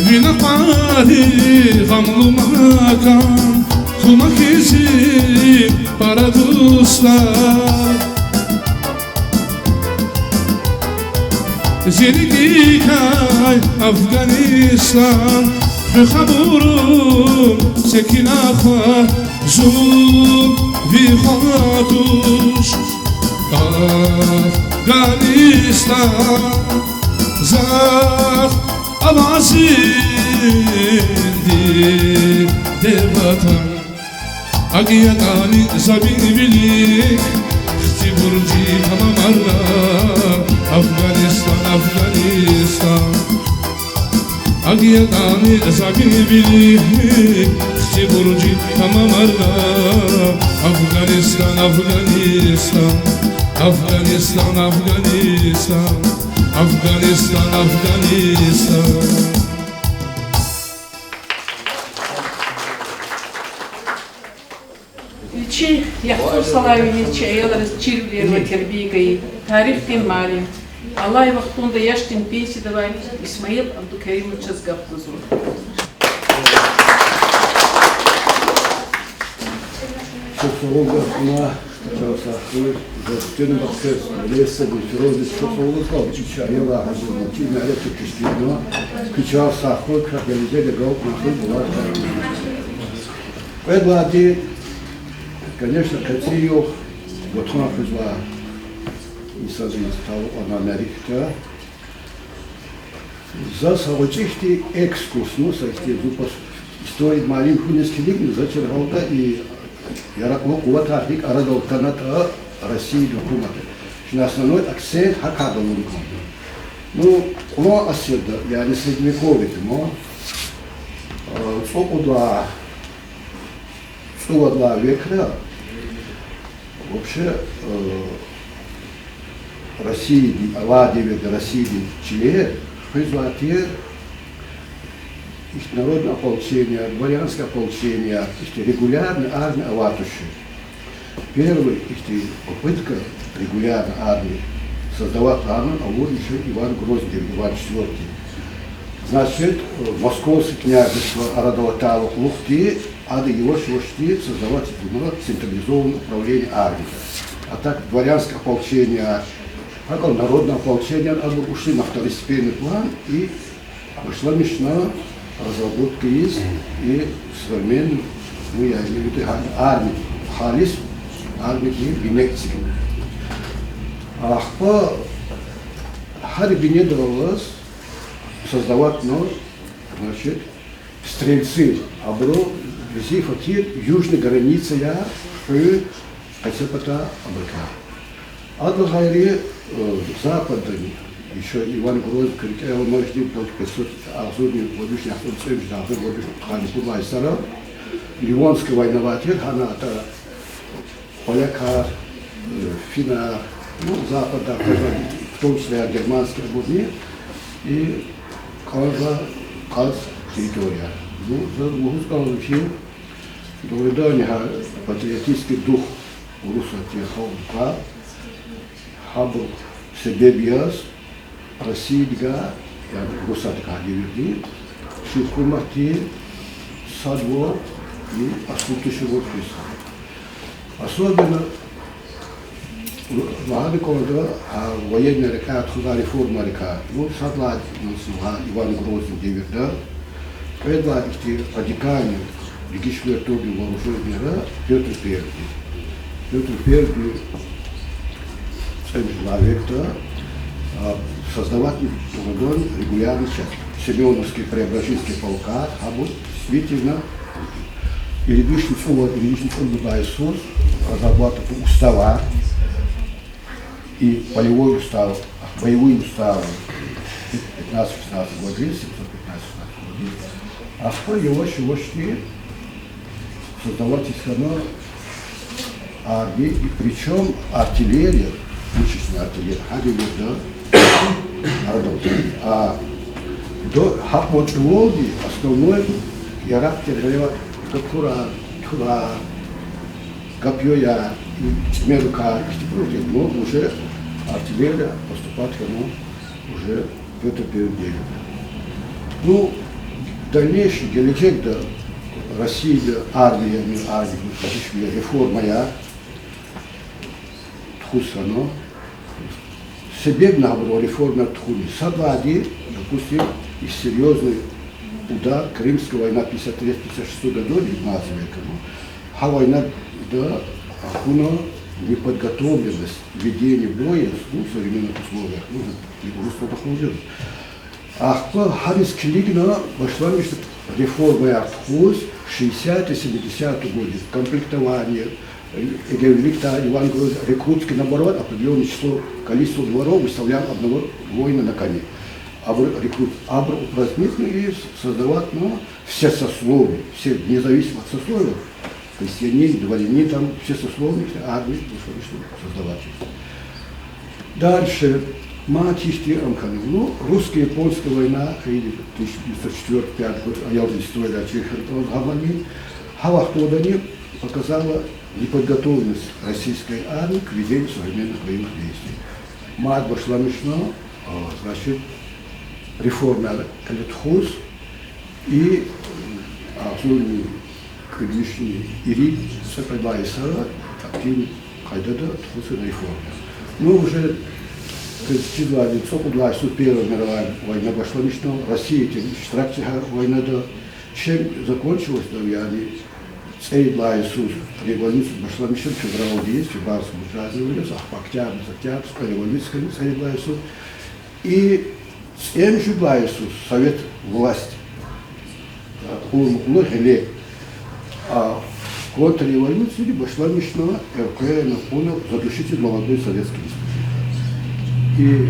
Вина къари гъамлу макан, кумак ийиз зи пара дустар. Зи рикӀикай Афганистан, хуьх абурун секин, ахвар, зулун ви хва туш. Афганистан, захъ авай зи диде ватан. АкӀ ятӀани замин вилик хци буржи тамамарна, Афганистан, Афганистан. АкӀ ятӀани замин вилик хци буржи тамамарна, Афганистан, Афганистан. Афганистан, Афганистан. Афганистан, Афганистан. Вичин яхцӀур йисалай виниз чи аялриз чирвилер ва тербия гайи тарихдин муаллим, алай вахтунда яшдин пенсияда авай Исмаил Абдукеримовичаз гаф гузва. Чухсагъул гафуна, чан сагъ хьуй, за чуьнбахъ квез, леса, гьуьрметлу, чухсагъул гаф, чи аялар гьазурна, чи мярекат тешкилна, куь чан сагъ хьуй, квехъ гележегда галкӀна хьуй, Аллагь. Кьвед лагьайди, конечно, къеци югъ Ватан хуьзвай инсанриз талукьарнавай мярекатда. За са гъвечӀи хьтин экскурс, ну, са ихьтин зун пас история муаллим хьуниз килигна, за чир гьалда и яракьлу къуватар гьикӀ арадал атанатӀа Россиядин гьукуматди. Чна основной акцент гьакӀ авуна кӀанда. Ну, кьван асирда, яни средневековьеда, ма, а, цӀукьуд лагьай, цӀувад лагьай векра, вообще, э, Россиядин, алай девирда Россиядин чилер хуьзвай тир ихьтин народный ополчение, дворянский ополчение, ихьтин регулярный армия авайд тушир. Первый ихьтин попытка регулярной армии создавать авуна авур ещё Иван Грозный, Иван четвёртый. Значит, э, Московское княжество арадал атайла кьулухъди, ада яваш-явашди создавать ийизва централизованное управление армии. А так дворянское ополчение, гьакӀ народное ополчение, абур ушли на второстепенный план и башламишна разработка ийиз и современный, ну, я имею в виду, гьа-, армия, халис армиядин бине эцигна. Ахпа гьар бинедаллаз создавать авуна, значит, стрельцы, абуру везифа тир южный границаяр хуьн къецепата абурукай. Адалай гъейри, э, западда ещё Иван Грозный куь рикӀел аламач, тысяча пятьсот, агъзурни вад вишни яхцӀурни цӀемуьжуьд лагьай, вад вишни кьудкъанни пуд лагьай йисара Ливонская война авай тир, гьана атӀа полякар, э, финнар, ну, западда, в том числе германский абурни, и кӀанзава кьаз территория. Ну, за лугьуз кӀанзава хьи, дугъриданни гьа патриотический дух урусатдин халкьдикай, гьабур себеб яз Россиядикай, яни Урусатдикай гьа девирда, чи гьукуматди садвал и аслу туширвал хуьзва. Особенно лагьана кӀанда, а, военный рекьяй тухузвай реформайрикай, ну, сад лагьай, ну, Иван Грозныйдин девирда, кьвед лагьай ихьтин радикальный дегишвилер турди вооружённыйра Пётр Первый. Пётр Первый цӀемуьжуьд лагьай векда, а, создавать авуна регулярный часть, Семёновский, Преображенский полкар, гьабур действительно ирид вишни цӀувад, ирид вишни цӀувад лагьай йисуз разрабатывать авуна уставар, и полевой устав, боевые уставы, пятнадцать шестнадцать годин, семьсот пятнадцать шестнадцать годин. Ахпа яваш-явашди создавать ийиз хьана Армия, и причём артиллерия, пушечная артиллерия, гьа девирда арадал. А до, гьа кьван чӀавалди основной яракь тир гьеле топурар, турар, копьёяр, и цӀимел рукар, ихьтин пур тир, но уже артиллерия поступать хьана уже Пётр Первый девирда. Ну, дальнейший гележегда Россияда армия, ну, армия, ну, реформа я тухуз хьана. Себебни гьабуру реформаяр тухуни? Сад лагьайди, допустим, и серьёзный удар, Крымская война пятьдесят третьего, пятьдесят шестого годов девятнадцатого века. Ну, гьа войнада акуна неподготовленность ведения боя, ну, в современных условиях, ну, и урусрал тухуз. Ахпа гьаниз килигна башламишна реформаяр тухуз, шестидесятые, семидесятые годы, комплектование, э, эгер виликдай, Иван Грозный, рекрутский набор, определённое число, количество дворов, выставляем одного воина на коне. Абур рекрут, абур упразднить и создавать, ну, все сословия, все, независимо от сословия, крестьянин, дворянин, там все сословные армии, ну, что, что создавать. Дальше. Мад ихьтин ам хьана. Ну, русско-японская война, или тысяча девятьсот четвёртый, пятый год, аялди историяда чир хьана кӀанзава гьамани, гьа вахтундани показала неподготовленность российской армии к ведению современных боевых действий. Мад башламишна, а, значит, реформаяр кьиле тухуз, и агъзурни кӀуьд вишни ирид, цӀекьуьд лагьай йисара активный къайдада тухузва реформа. Ну, уже квез чизвайди, цӀукьуд лагьай йисуз Первая мировая война башламишна, Россия тир иштиракчи гьа войнада. Чем закончилось, да, яни, цӀерид лагьай йисуз революция башламишна февралдиз, февральский буржуазный революция, ахпа Октябрьский, Октябрьская революция хьана цӀерид лагьай йисуз. И цӀемуьжуьд лагьай йисуз совет власть, а, кьур-мукьурла гъиле. А контрреволюцияди башламишна элкъвена кьуна задушить молодой Советский Республики. И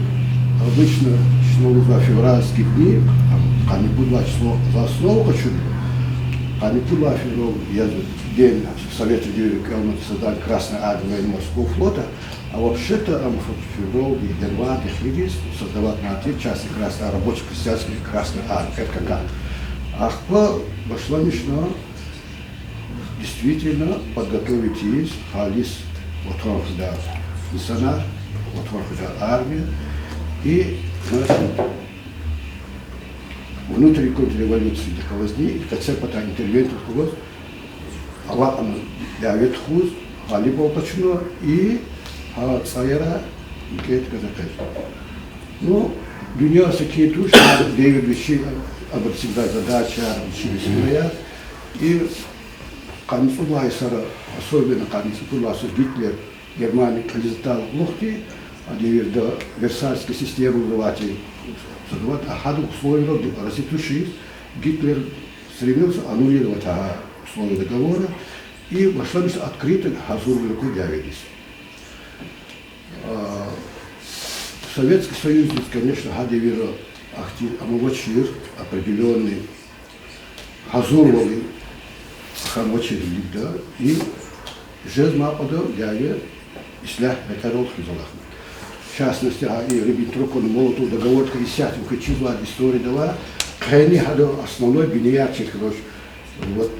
обычно чна лугьузва февральские дни, там, къанни пуд лагьай число за основу къачуна, къанни пуд лагьай февраль язва, День Совета, день кӀелна создания Красной Армии, Военно-Морского флота, а вообще-то ам февральди, январьди эхириз создавать авунай части Красной, рабоче-крестьянской Красной Армии, РККА. Ахпа башламишна действительно подготовить ийиз халис Ватан хуьдай инсанар, Ватан хуьдай армия и, значит, внутренней контрреволюция галазни, къецепатан интервенция галаз алакьна дяве тухуз, гъалибвал къачуна и гьа цӀаяра муькуьд галаз экъечӀна. Ну, дуьнья секин туш, гьар девир вичин, абур сигда задача, вичин везифаяр. И къанни цӀуд лагьай йисара, особенно къанни цӀуд лагьай йисуз Гитлер Германия кьилиз атайла кьулухъди, а девирда Версальская система лугьузвай, создавать, а гьадан условияр рази тушиз, Гитлер стремился аннулировать гьа условия договора и башламишна открыто гьазурвилер кьуна дяведиз. А, Советский Союздиз, конечно, гьа девирда ахьтин ам авачир, определённый гьазурвал хьанвачир вирида, и жезмай кьван дяве ислягь мекьерал хуьз алахъна. В частности, гьа и Риббентропа-Молотова договордикай исятда вуч чизвайди историядал, къени гьадан основной бинеяр чир хьанач. Вот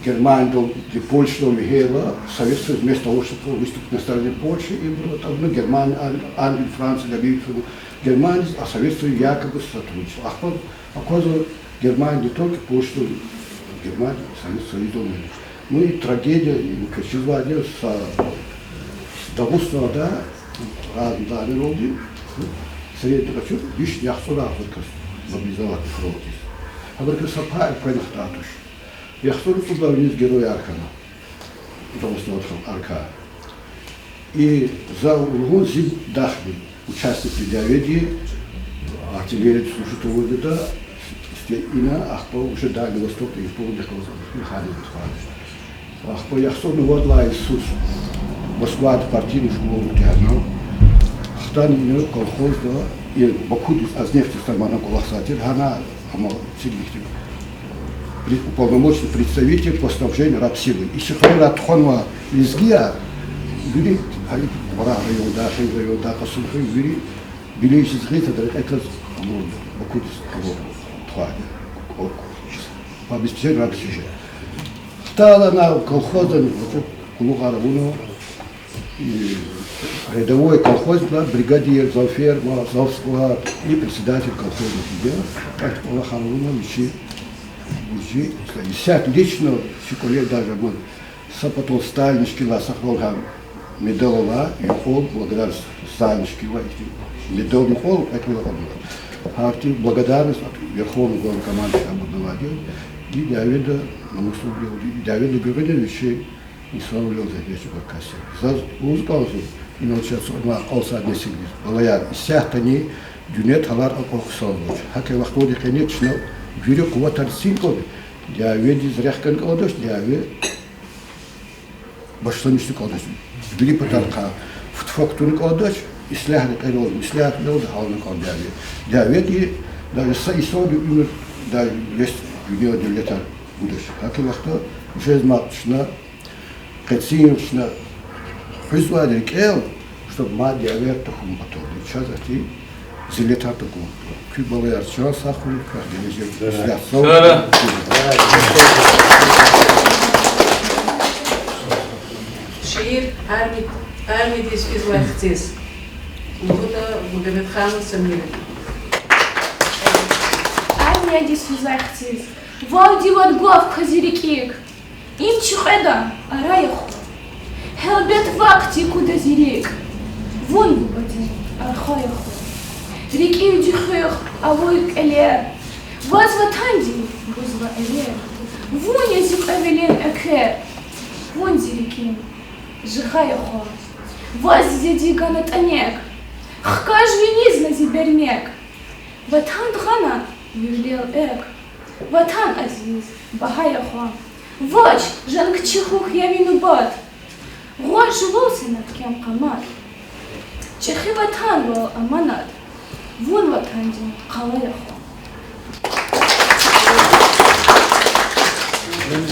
Германиядал, Польшадал вегьейла, Советский Союз вместо того, чтобы выступить на стороне Польши, им было там, ну, Германия, Ан-, Англия, Франция добились, ну, Германиядиз, а Советский Союз якобы сотрудничал. Ахпа аквазва, Германия не только Польшадал, Германия Советский Союздал вегьена. Ну и трагедия, и вуч чизвайди я, са, Дагъустанда разный заманралди, ну, средний къачур вишни яхцӀур агъзур кас мобилизованный фронтдиз. Абурукай са пай элкъвена хтай туш. ЯхцӀурни цӀуд виниз геройяр хьана Дагъустандин халкьарикай. И за лугьун зи дахни участникди дяведи, артиллерияда служить авурди я, ина ахпа уже Дальний Востокда, Япониядихъ галаз, и гьаниз тухвана. Ахпа яхцӀурни вад лагьай йисуз Москвада партийный школа кӀелна. Хтана ина колхозда, и Бакудиз Азнефть станциядин кӀвалахзавай тир, гьана, амма цигихтин при-, уполномоченный представитель по снабжению рабсилой. И чи хуьрера тухванвай лезгияр, Вири гьа и Бугъра районда, Хиви районда, Къасумхуьр, вири билейсиз гъиз, гьадан рекье кваз абур, Бакудиз абур тухвайди. По обеспечению рабочей силы. Хтала на колхозда къуллугъар авуна, и рядовой колхозда бригадир, завферма, завсклад и председатель колхоза хьиз я. Кьве кӀвалахар авуна вичи, вичи, исятда лично чи кӀвале даже ман са патал Сталин шикилай са хвал гьа медал ала, юкьвал, благодарность Сталин шикилай ихьтин медал юкьвал, кьве кӀвалах авуна. Гьахьтин благодарность от Верховного главнокомандующего абурун авайди я. И дяведа намуслувилелди, и дяведа гуьгъуьниз вичи инсанвилелди зегьмет чӀугвай кас я. Заз лугьуз кӀанзава, инал чаз ацукьнавай кьве сад несилдиз: балаяр, исятдани дуьнья тӀалар акьван хъсан вуч. ГьакӀ вахтунди къене чна вири къуватар цин кӀанда, дяведиз рехъ гана кӀандач, дяве башламишна кӀандач. Вири патарихъай футфак туна кӀандач, ислягь рекьералди, ислягь рекьералди гьална кӀанда дяве. Дяведи даже са инсандин уьмуьрдай вес дуьнья девлетар гудач. ГьакӀ вахтунда жезмай чна къецин, чна хуьзвайди рикӀел, чтоб мад дявеяр тахьун паталди. Чаз ахьтин зиллетар такӀун. Куь балаяр чан сагъ хьуй, квехъ гележег ислягьзава. Шиир арми-, армиядиз физвай хциз. Лугьуда Мегьамедханова Самира. Армиядиз физвай хциз. Вавди вад гвай квез зи рикӀик. Им чи кьведа ара я хва. Гьелбет, вахъ тикуда зи рикӀ. Вун, бубадин, арха я хва. РикӀивди хуьх авур кӀвалер. Ваз ватандин гузва эвер. Вун я зи кьве вилин эквер. Вун зи рикӀин жигъа я хва. Ваз зи диде гана тӀанек. Хкаж винизна зи бермек. Ватан гъана вирдал экв. Ватан азиз, багьа я хва. Вач, жанг чи хьухь, я ви нубат. Гъваш жувал са мягькем къамат. ЧӀехи Ватанвал аманат. Вун Ватандин къала я хва.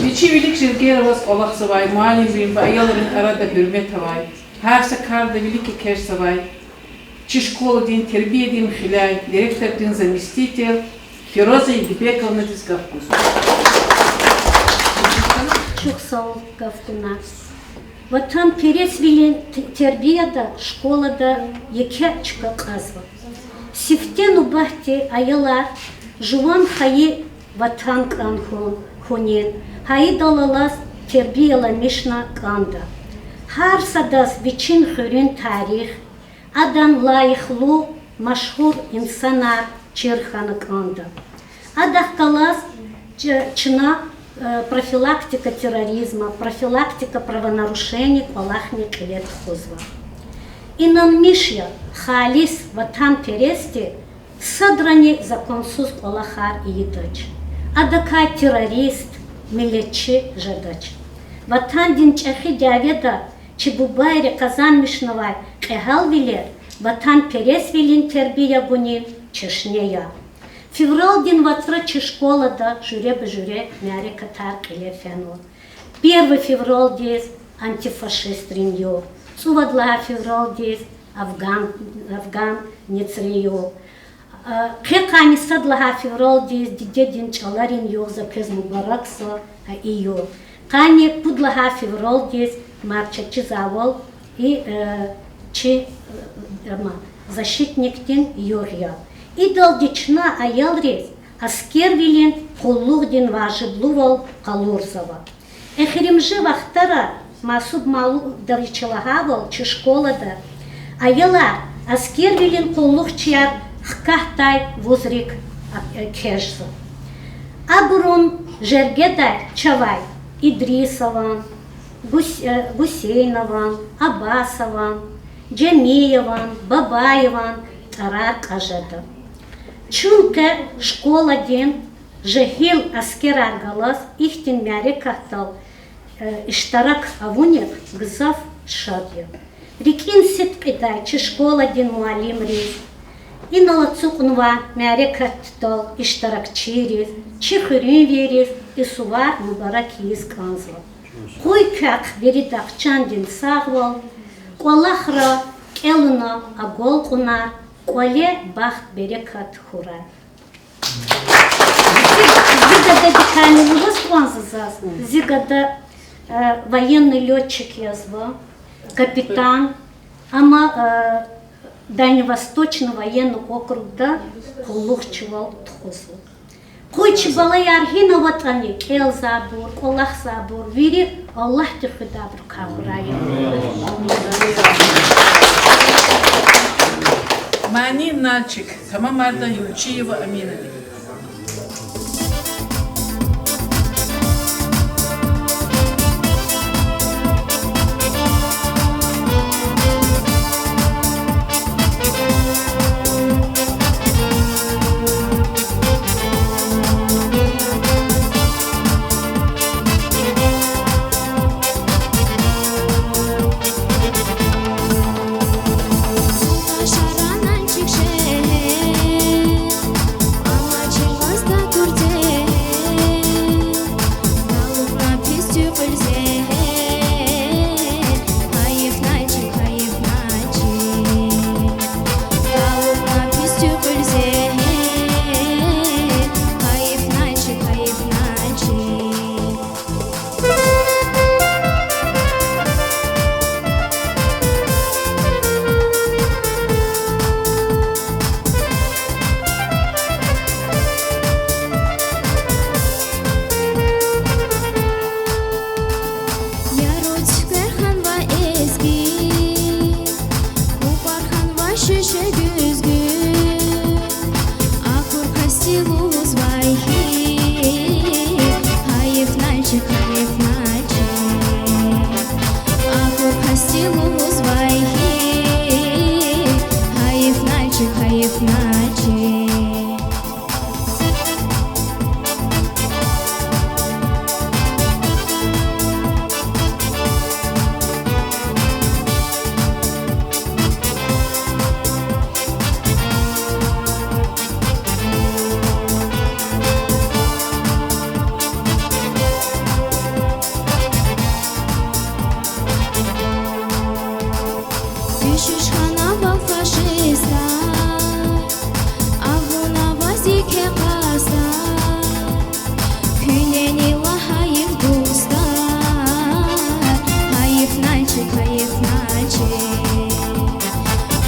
Вичи вилик жергер аваз кӀвалахзавай муаллимрин ва аялрин арада гьуьрмет авай, гьар са карда вилик экечӀзавай, чи школадин тербиядин хиляй, директордин заместитель Фироза Египековнадиз гаф гузва. Чухсагъул гаф гуназ. Ватанпересвилин т-, тербияда школада еке чка кьазва. Сифте нубатди аялар жуван хайи Ватан кӀан хьун, хьунин, гьа идал алаз тербияламишна кӀанда. Гьар садаз вичин хуьруьн тарих, адан лайихлу машгьур инсанар чир хьана кӀанда. Адахъ галаз ч-, чна, э, профилактика терроризма, профилактика правонарушений кӀвалахни кьиле тухузва. Инанмиш я, халис ватанпересди садрани законсуз кӀвалахар ийидач. Адакай террорист, миллетчи жедач. Ватандин чӀехи дяведа чи бубайри къазанмишнавай кьегьалвилер ватанпересвилин тербия гунин чешне я. Февралдин вацра чи школада жуьреба-жуьре мярекатар кьиле фенва. Первый февралдиз антифашистрин югъ, цӀувад лагьай февралдиз афган, афганецрин югъ. Къе къанни сад лагьай февралдиз дидедин чӀаларин югъ, за квез мубаракзава и югъ. Къанни пуд лагьай февралдиз марчачизвайвал и, э, чи, э, ма, защитникдин югъ я. Идалди чна аялриз аскервилин къуллугъдин важиблувал къалурзава. Эхиримжи вахтара, Масуб Малудовича лагьайвал, чи школада аялар аскервилин къуллугъчияр хкатдай вузрик экечӀзава. Абурун жергедай чавай Идрисован, Гус-, э, Гусейнован, Абасован, Жемиеван, Бабаеван тӀварар кьаз жеда. Чун къе школадин жегьил аскерар галаз ихьтин мярекатдал, э, иштирак авуник гзаф шад я. РикӀин сидкьидай чи школадин муаллимриз, инал ацукьнавай мярекатдал иштиракчийриз, чи хуьруьнвийриз и сувар мубарак ийиз кӀанзава. Къуй квехъ виридахъ чандин сагъвал, КӀвалахра кӀелна агалкьунар, кӀвале бахт-берекат хьурай. Зи, зи гададикайни лугьуз кӀанзава заз, зи гада, э, военный лётчик язва, капитан, амма, э, Дальневосточный военный округда къуллугъчивал тухузва. Къуй чи балаяр гьина аватӀани, кӀелзавайбур, кӀвалахзавайбур, вири Аллагьди хуьдайбурукай хьурай. Манин Нальчик, тамамарда Юлчиева Аминади. Яру цуьквер хьанва эзги, кукӀвар хьанва шуьше гуьзгуь, акур касди лугьузвай хьи, гьайиф, Нальчик, гьайиф, Нальчик. Акур касди лугьузвай хьи, гьайиф, Нальчик, гьайиф, Нальчик. Дуьшуьш хьанва фашистар, авунва зи кьасар, куьнени лагьайиф дустар, гьайиф, Нальчик, гьайиф, Нальчик.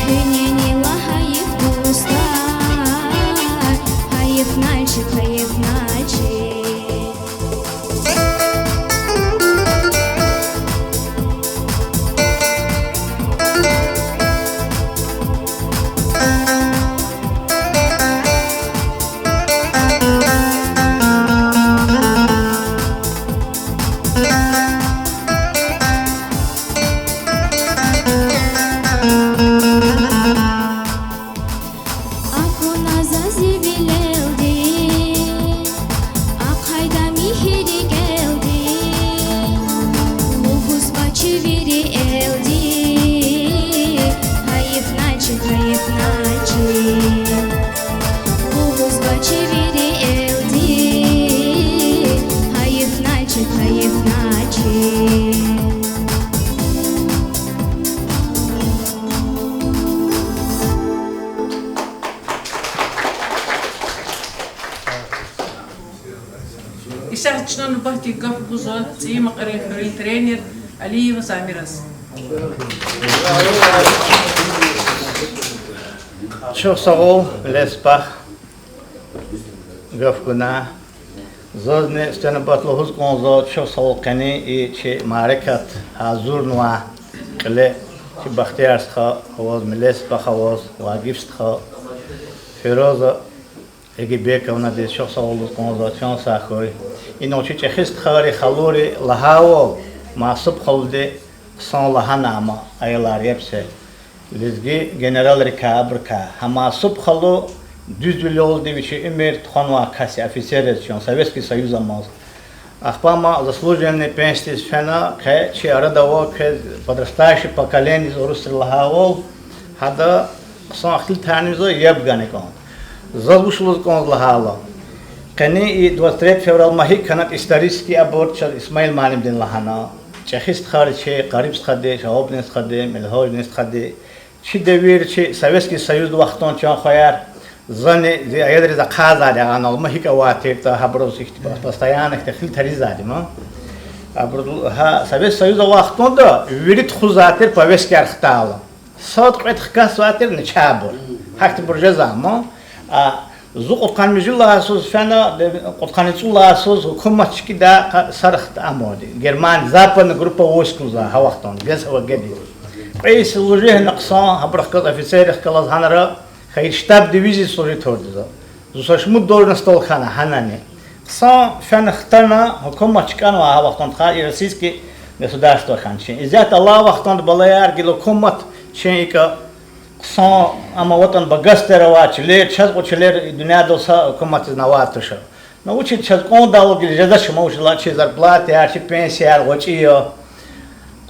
Куьнени лагьайиф дустар, гьайиф, Нальчик, гьайиф, Нальчик. Акуна за зи вилелди, ахъайда михьи рикӀелди, лугьузва чи вири элди, гьайиф, Нальчик, гьайиф, Нальчик. Лугьузва чи вири элди, гьайиф, Нальчик, гьайиф, Нальчик. Исятда чна нубатдин гаф гузва ЦӀийи Макьарин хуьруьн тренер Алиева Замираз. Чухсагъул, лесбах гаф гуна. Зазни сифте нубат лугьуз кӀанзава, чухсагъул къенин и чи мярекат гьазурнавай кьиле чи Бахтияр стха аваз, Мелес стха аваз, Вагиф стха, Фироза Эгебековнадиз чухсагъул лугьуз кӀанзава, чан сагъ хьуй. Инал чи чӀехи стхайри, халури лагьайвал, Масуб халуди хъсан лагьана ама, аялар, епсе. Лезги генералрикай, абурукай. Гьа Масуб халу дуьзвилелди вичин уьмуьр тухванвай кас я, офицер яз чун, Советский Союз амаз. Ахпа ам заслуженный пенсиядиз фена, къе чи арада ава, квез подрастающее поколениедиз урусри лагьайвал, гьада хъсан ихтилатарни ийизва, яб гана кӀанда. Заз вуч лугьуз кӀанзава лагьайла, къенин и двадцать третье февраль ман гьикӀ хьанатӀа исторический, абур чаз Исмаил муаллимди лагьана. ЧӀехи стхади, чи къариб стхади, шалбандин стхади, мелегалдин стхади, чи девир, чи Советский Союзда вахтунда чан хваяр, зани зи аялриз ахъайзавайди я гьанал, ма гьикӀ авай тиртӀа, гьабуруз ихьтин постоянно ихьтин хил таризвайди я ман. Абур гьа Совет Союзда вахтунда вири тухузвай тир повесткаяр хтайла. Сад-кьвед хкатзавай тир начагъбур. Гьахьтинбур жезвай ман. А, зун кьудкъанни вижи лагьай йисуз фена, кьудкъанни цӀуд лагьай йисуз гьукумат чкӀидай са рехъ амайди. Германия, западная группа войск лугьузва гьа вахтунда, Г С В Г-диз. Кьве йисуз служить авуна хъсан, гьабурухъ галаз, офицеррихъ галаз гьанра, хьайи штаб дивизии служить авурди я зун. Зун са шумуд должностал хьана гьанани. Хъсан фена хтана, гьукумат чкӀанвай гьа вахтунда, тахьайтӀа и российский государство хьана чи. Исятда алай вахтунда, балаяр, гила гьукумат чи икӀ хъсан, амма ватан багатствояр авай чилер, чаз кьван чилер дуьньядал са гьукуматдизни авай туш. Ну, вучиз чаз кӀандайвал гила жезвач, ма вучиз лагьайтӀа чи зарплатаяр, чи пенсияяр гъвечӀи я.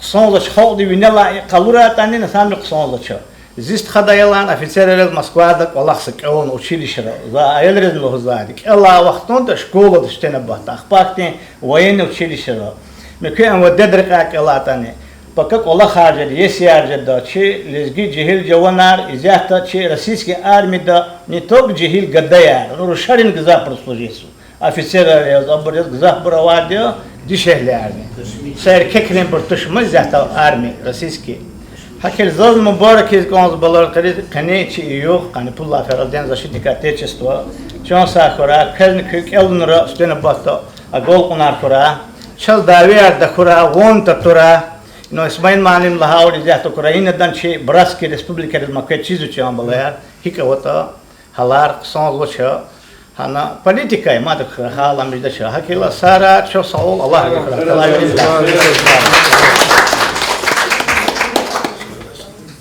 Хъсанзавач халкьди винелай къалурайтӀани, на самом деле хъсанзавач. Зи стхади ялан офицерар яз Москвада кӀвалахзава кӀелна училищера. За аялризни лугьузвайди, кӀелай вахтунда школада сифте нубатда, ахпа ахьтин военный училищера. Муькуь М В Д-да рекьяй кӀелайтӀани, пака кӀвалахар жеда, иесияр жеда, чи лезги жегьил жаванар, исятда чи российский армияда не только жегьил гадаяр, ну, рушарин гзафбур служить авуна. Офицерар яз, абур яз гзафбур авайди я дишегьлиярни. Са эркекринбур туш ман исятда армия российский. ГьакӀ хьайила заз мубарак ийиз кӀанзава, балаяр, къени, къени чи югъ, къанни пул лай фералдин защитник Отечества, чан сагъ хьурай, квезни куь кӀелунра сифте нубатда агалкьунар хьурай, чаз дявеяр тахьурай, ван татурай. Ну, Исмаил муаллим лагьайвал, исятда Украинадан чи братский республикайриз мукьвед чизва чан, балаяр, гьикӀ аватӀа гьалар, хъсанзавач, гьана политика я, мад рахайла миждач. ГьакӀ хьайила сагърай, чухсагъул, Аллагьди куьн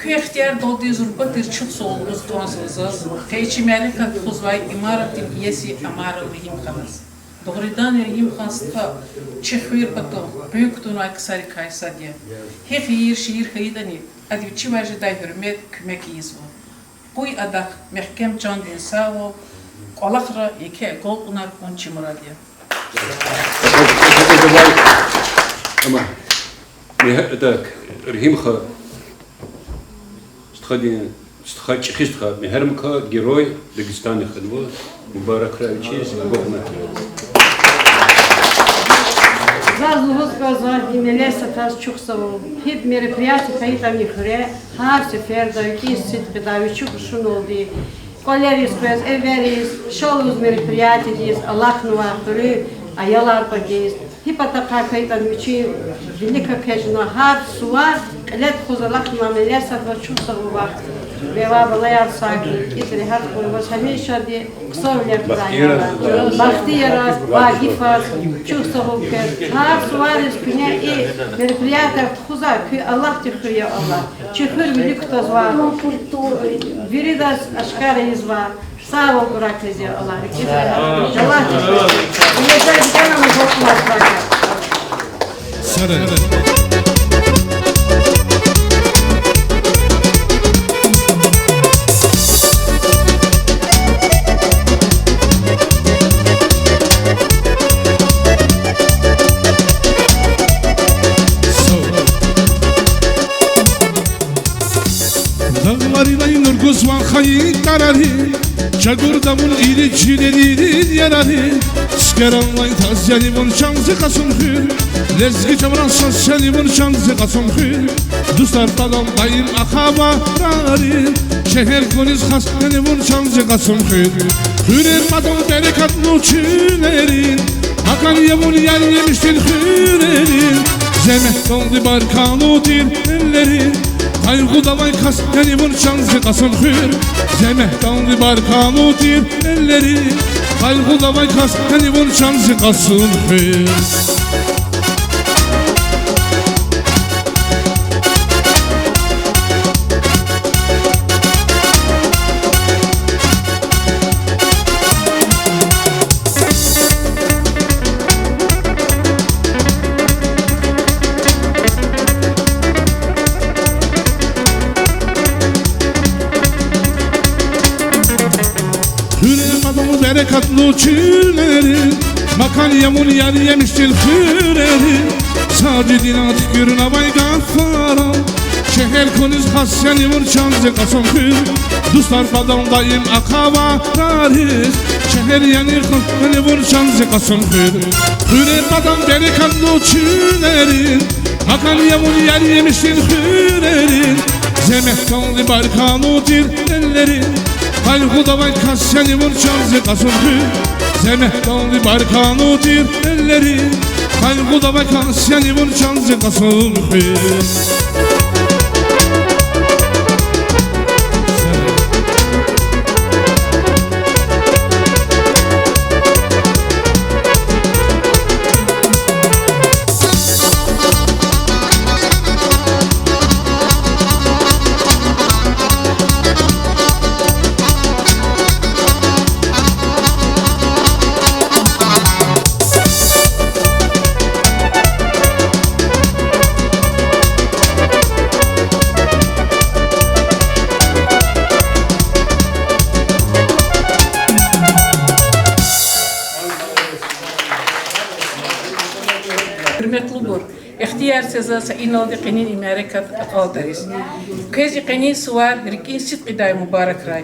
Куь ихтияр далди зурба тир чухсагъул лугьуз кӀанзава заз къе чи мярекат тухузвай имаратдин иеси Амаров Регьимханаз. Дугъриданни, Регьимхан стха чи хуьр патал буьнг кутунвай ксарикай сад я. Гьихьтин шиир хьайитӀани, ада вичивай жедай гьуьрмет куьмек ийизва. Къуй адахъ мягькем чандин сагъвал, кӀвалахра еке агалкьунар хьун чи мурад я. Ама, мегье-, так, Регьимха стхадин, стха, чӀехи стха, мегьармка, Герой Дагестана хьанва, мубаракрай вичиз, Аллагь гьамиша. Заз лугьуз кӀанзава и мелесатаз чухсагъул. Гьикьван мероприятие хьайитӀани хуьре, гьар сеферда кӀиз сидкьидай, вичи хушуналди, кӀвалериз къвез, эвериз, ша лугьуз мероприятиедиз алахънавай хуьруьн аялар кьван кӀиз, гьи патахъай хьайитӀани вичин вилик экъечӀна, гьар сувар кьиле тухуз алахънавай мелесатваз чухсагъул вахт. Вавай балаяр, сагърай, кӀиз регьят хьурай ваз гьамишанди, хъсанвилер хьурай, бахтияраз, Вагифаз чухсагъул квез. Гьар сувариз куьне и мероприятиеяр тухузвай, куьн Аллагьдин хуьр я, Аллагь. Чи хуьр вилик кутазва. Виридаз ашкара ийизва. Сагъвал гурай квез, я Аллагь, рикӀиз регьят хьуй. Аллагьдин хуьр я. Яза дигана мубарак. Дагъларилай нур гузвай хайи тарари, чӀагурда вун ири чилерин ярари, цуьквераллай таз яни вун чан зи Кьасумхуьр, лезги чӀалран саз яни вун чан зи Кьасумхуьр, дустар патал даим ахварари, шегьер гуниз хас яни вун чан зи Кьасумхуьр. Хуьрер мадал берекатлу чуьлерин, макан я вун яр емишдин хуьрерин, зегьметдалди баркаллу тир эллерин, къайгъудалай кас яни вун чан зи Кьасумхуьр, зегьметдалди баркаллу тир эллерин, къайгъудалай кас яни вун чан зи Кьасумхуьр. Хуьрер мадал берекатлу чуьлерин, макан я вун яр емишдин хуьрерин, Сажидина туькӀуьрнавай гафарал, шегьер куниз хас яни вур чан зи Кьасумхуьр. Дустар патал даим ахъа варариз, шегьер яни хас яни вур чан зи Кьасумхуьр. Хуьре патан берекатлу чуьлерин, макан я вун яр емишдин хуьрерин. Зегьметдалди баркаллу тир эллерин, къайгъуда авай кас яни вур чан зи Кьасумхуьр. Зегьметдалди баркаллу тир эллерин, къайгъуда авай кас яни вур чан зи Кьасумхуьр. Гьуьрметлубур, ихтияр це заз са иналди къенин и мярекат акьалтӀариз. Квез и къенин сувар рикӀин сидкьидай мубаракрай.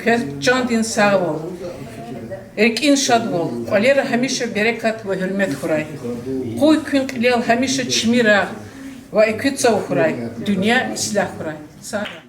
Квез чандин сагъвал, рикӀин шадвал, кӀвалера гьамиша берекат ва гьуьрмет хьурай. Къуй куьн кьилел гьамиша чими рагъ ва экуь цав хьурай, дуьнья ислягь хьурай. Сагърай.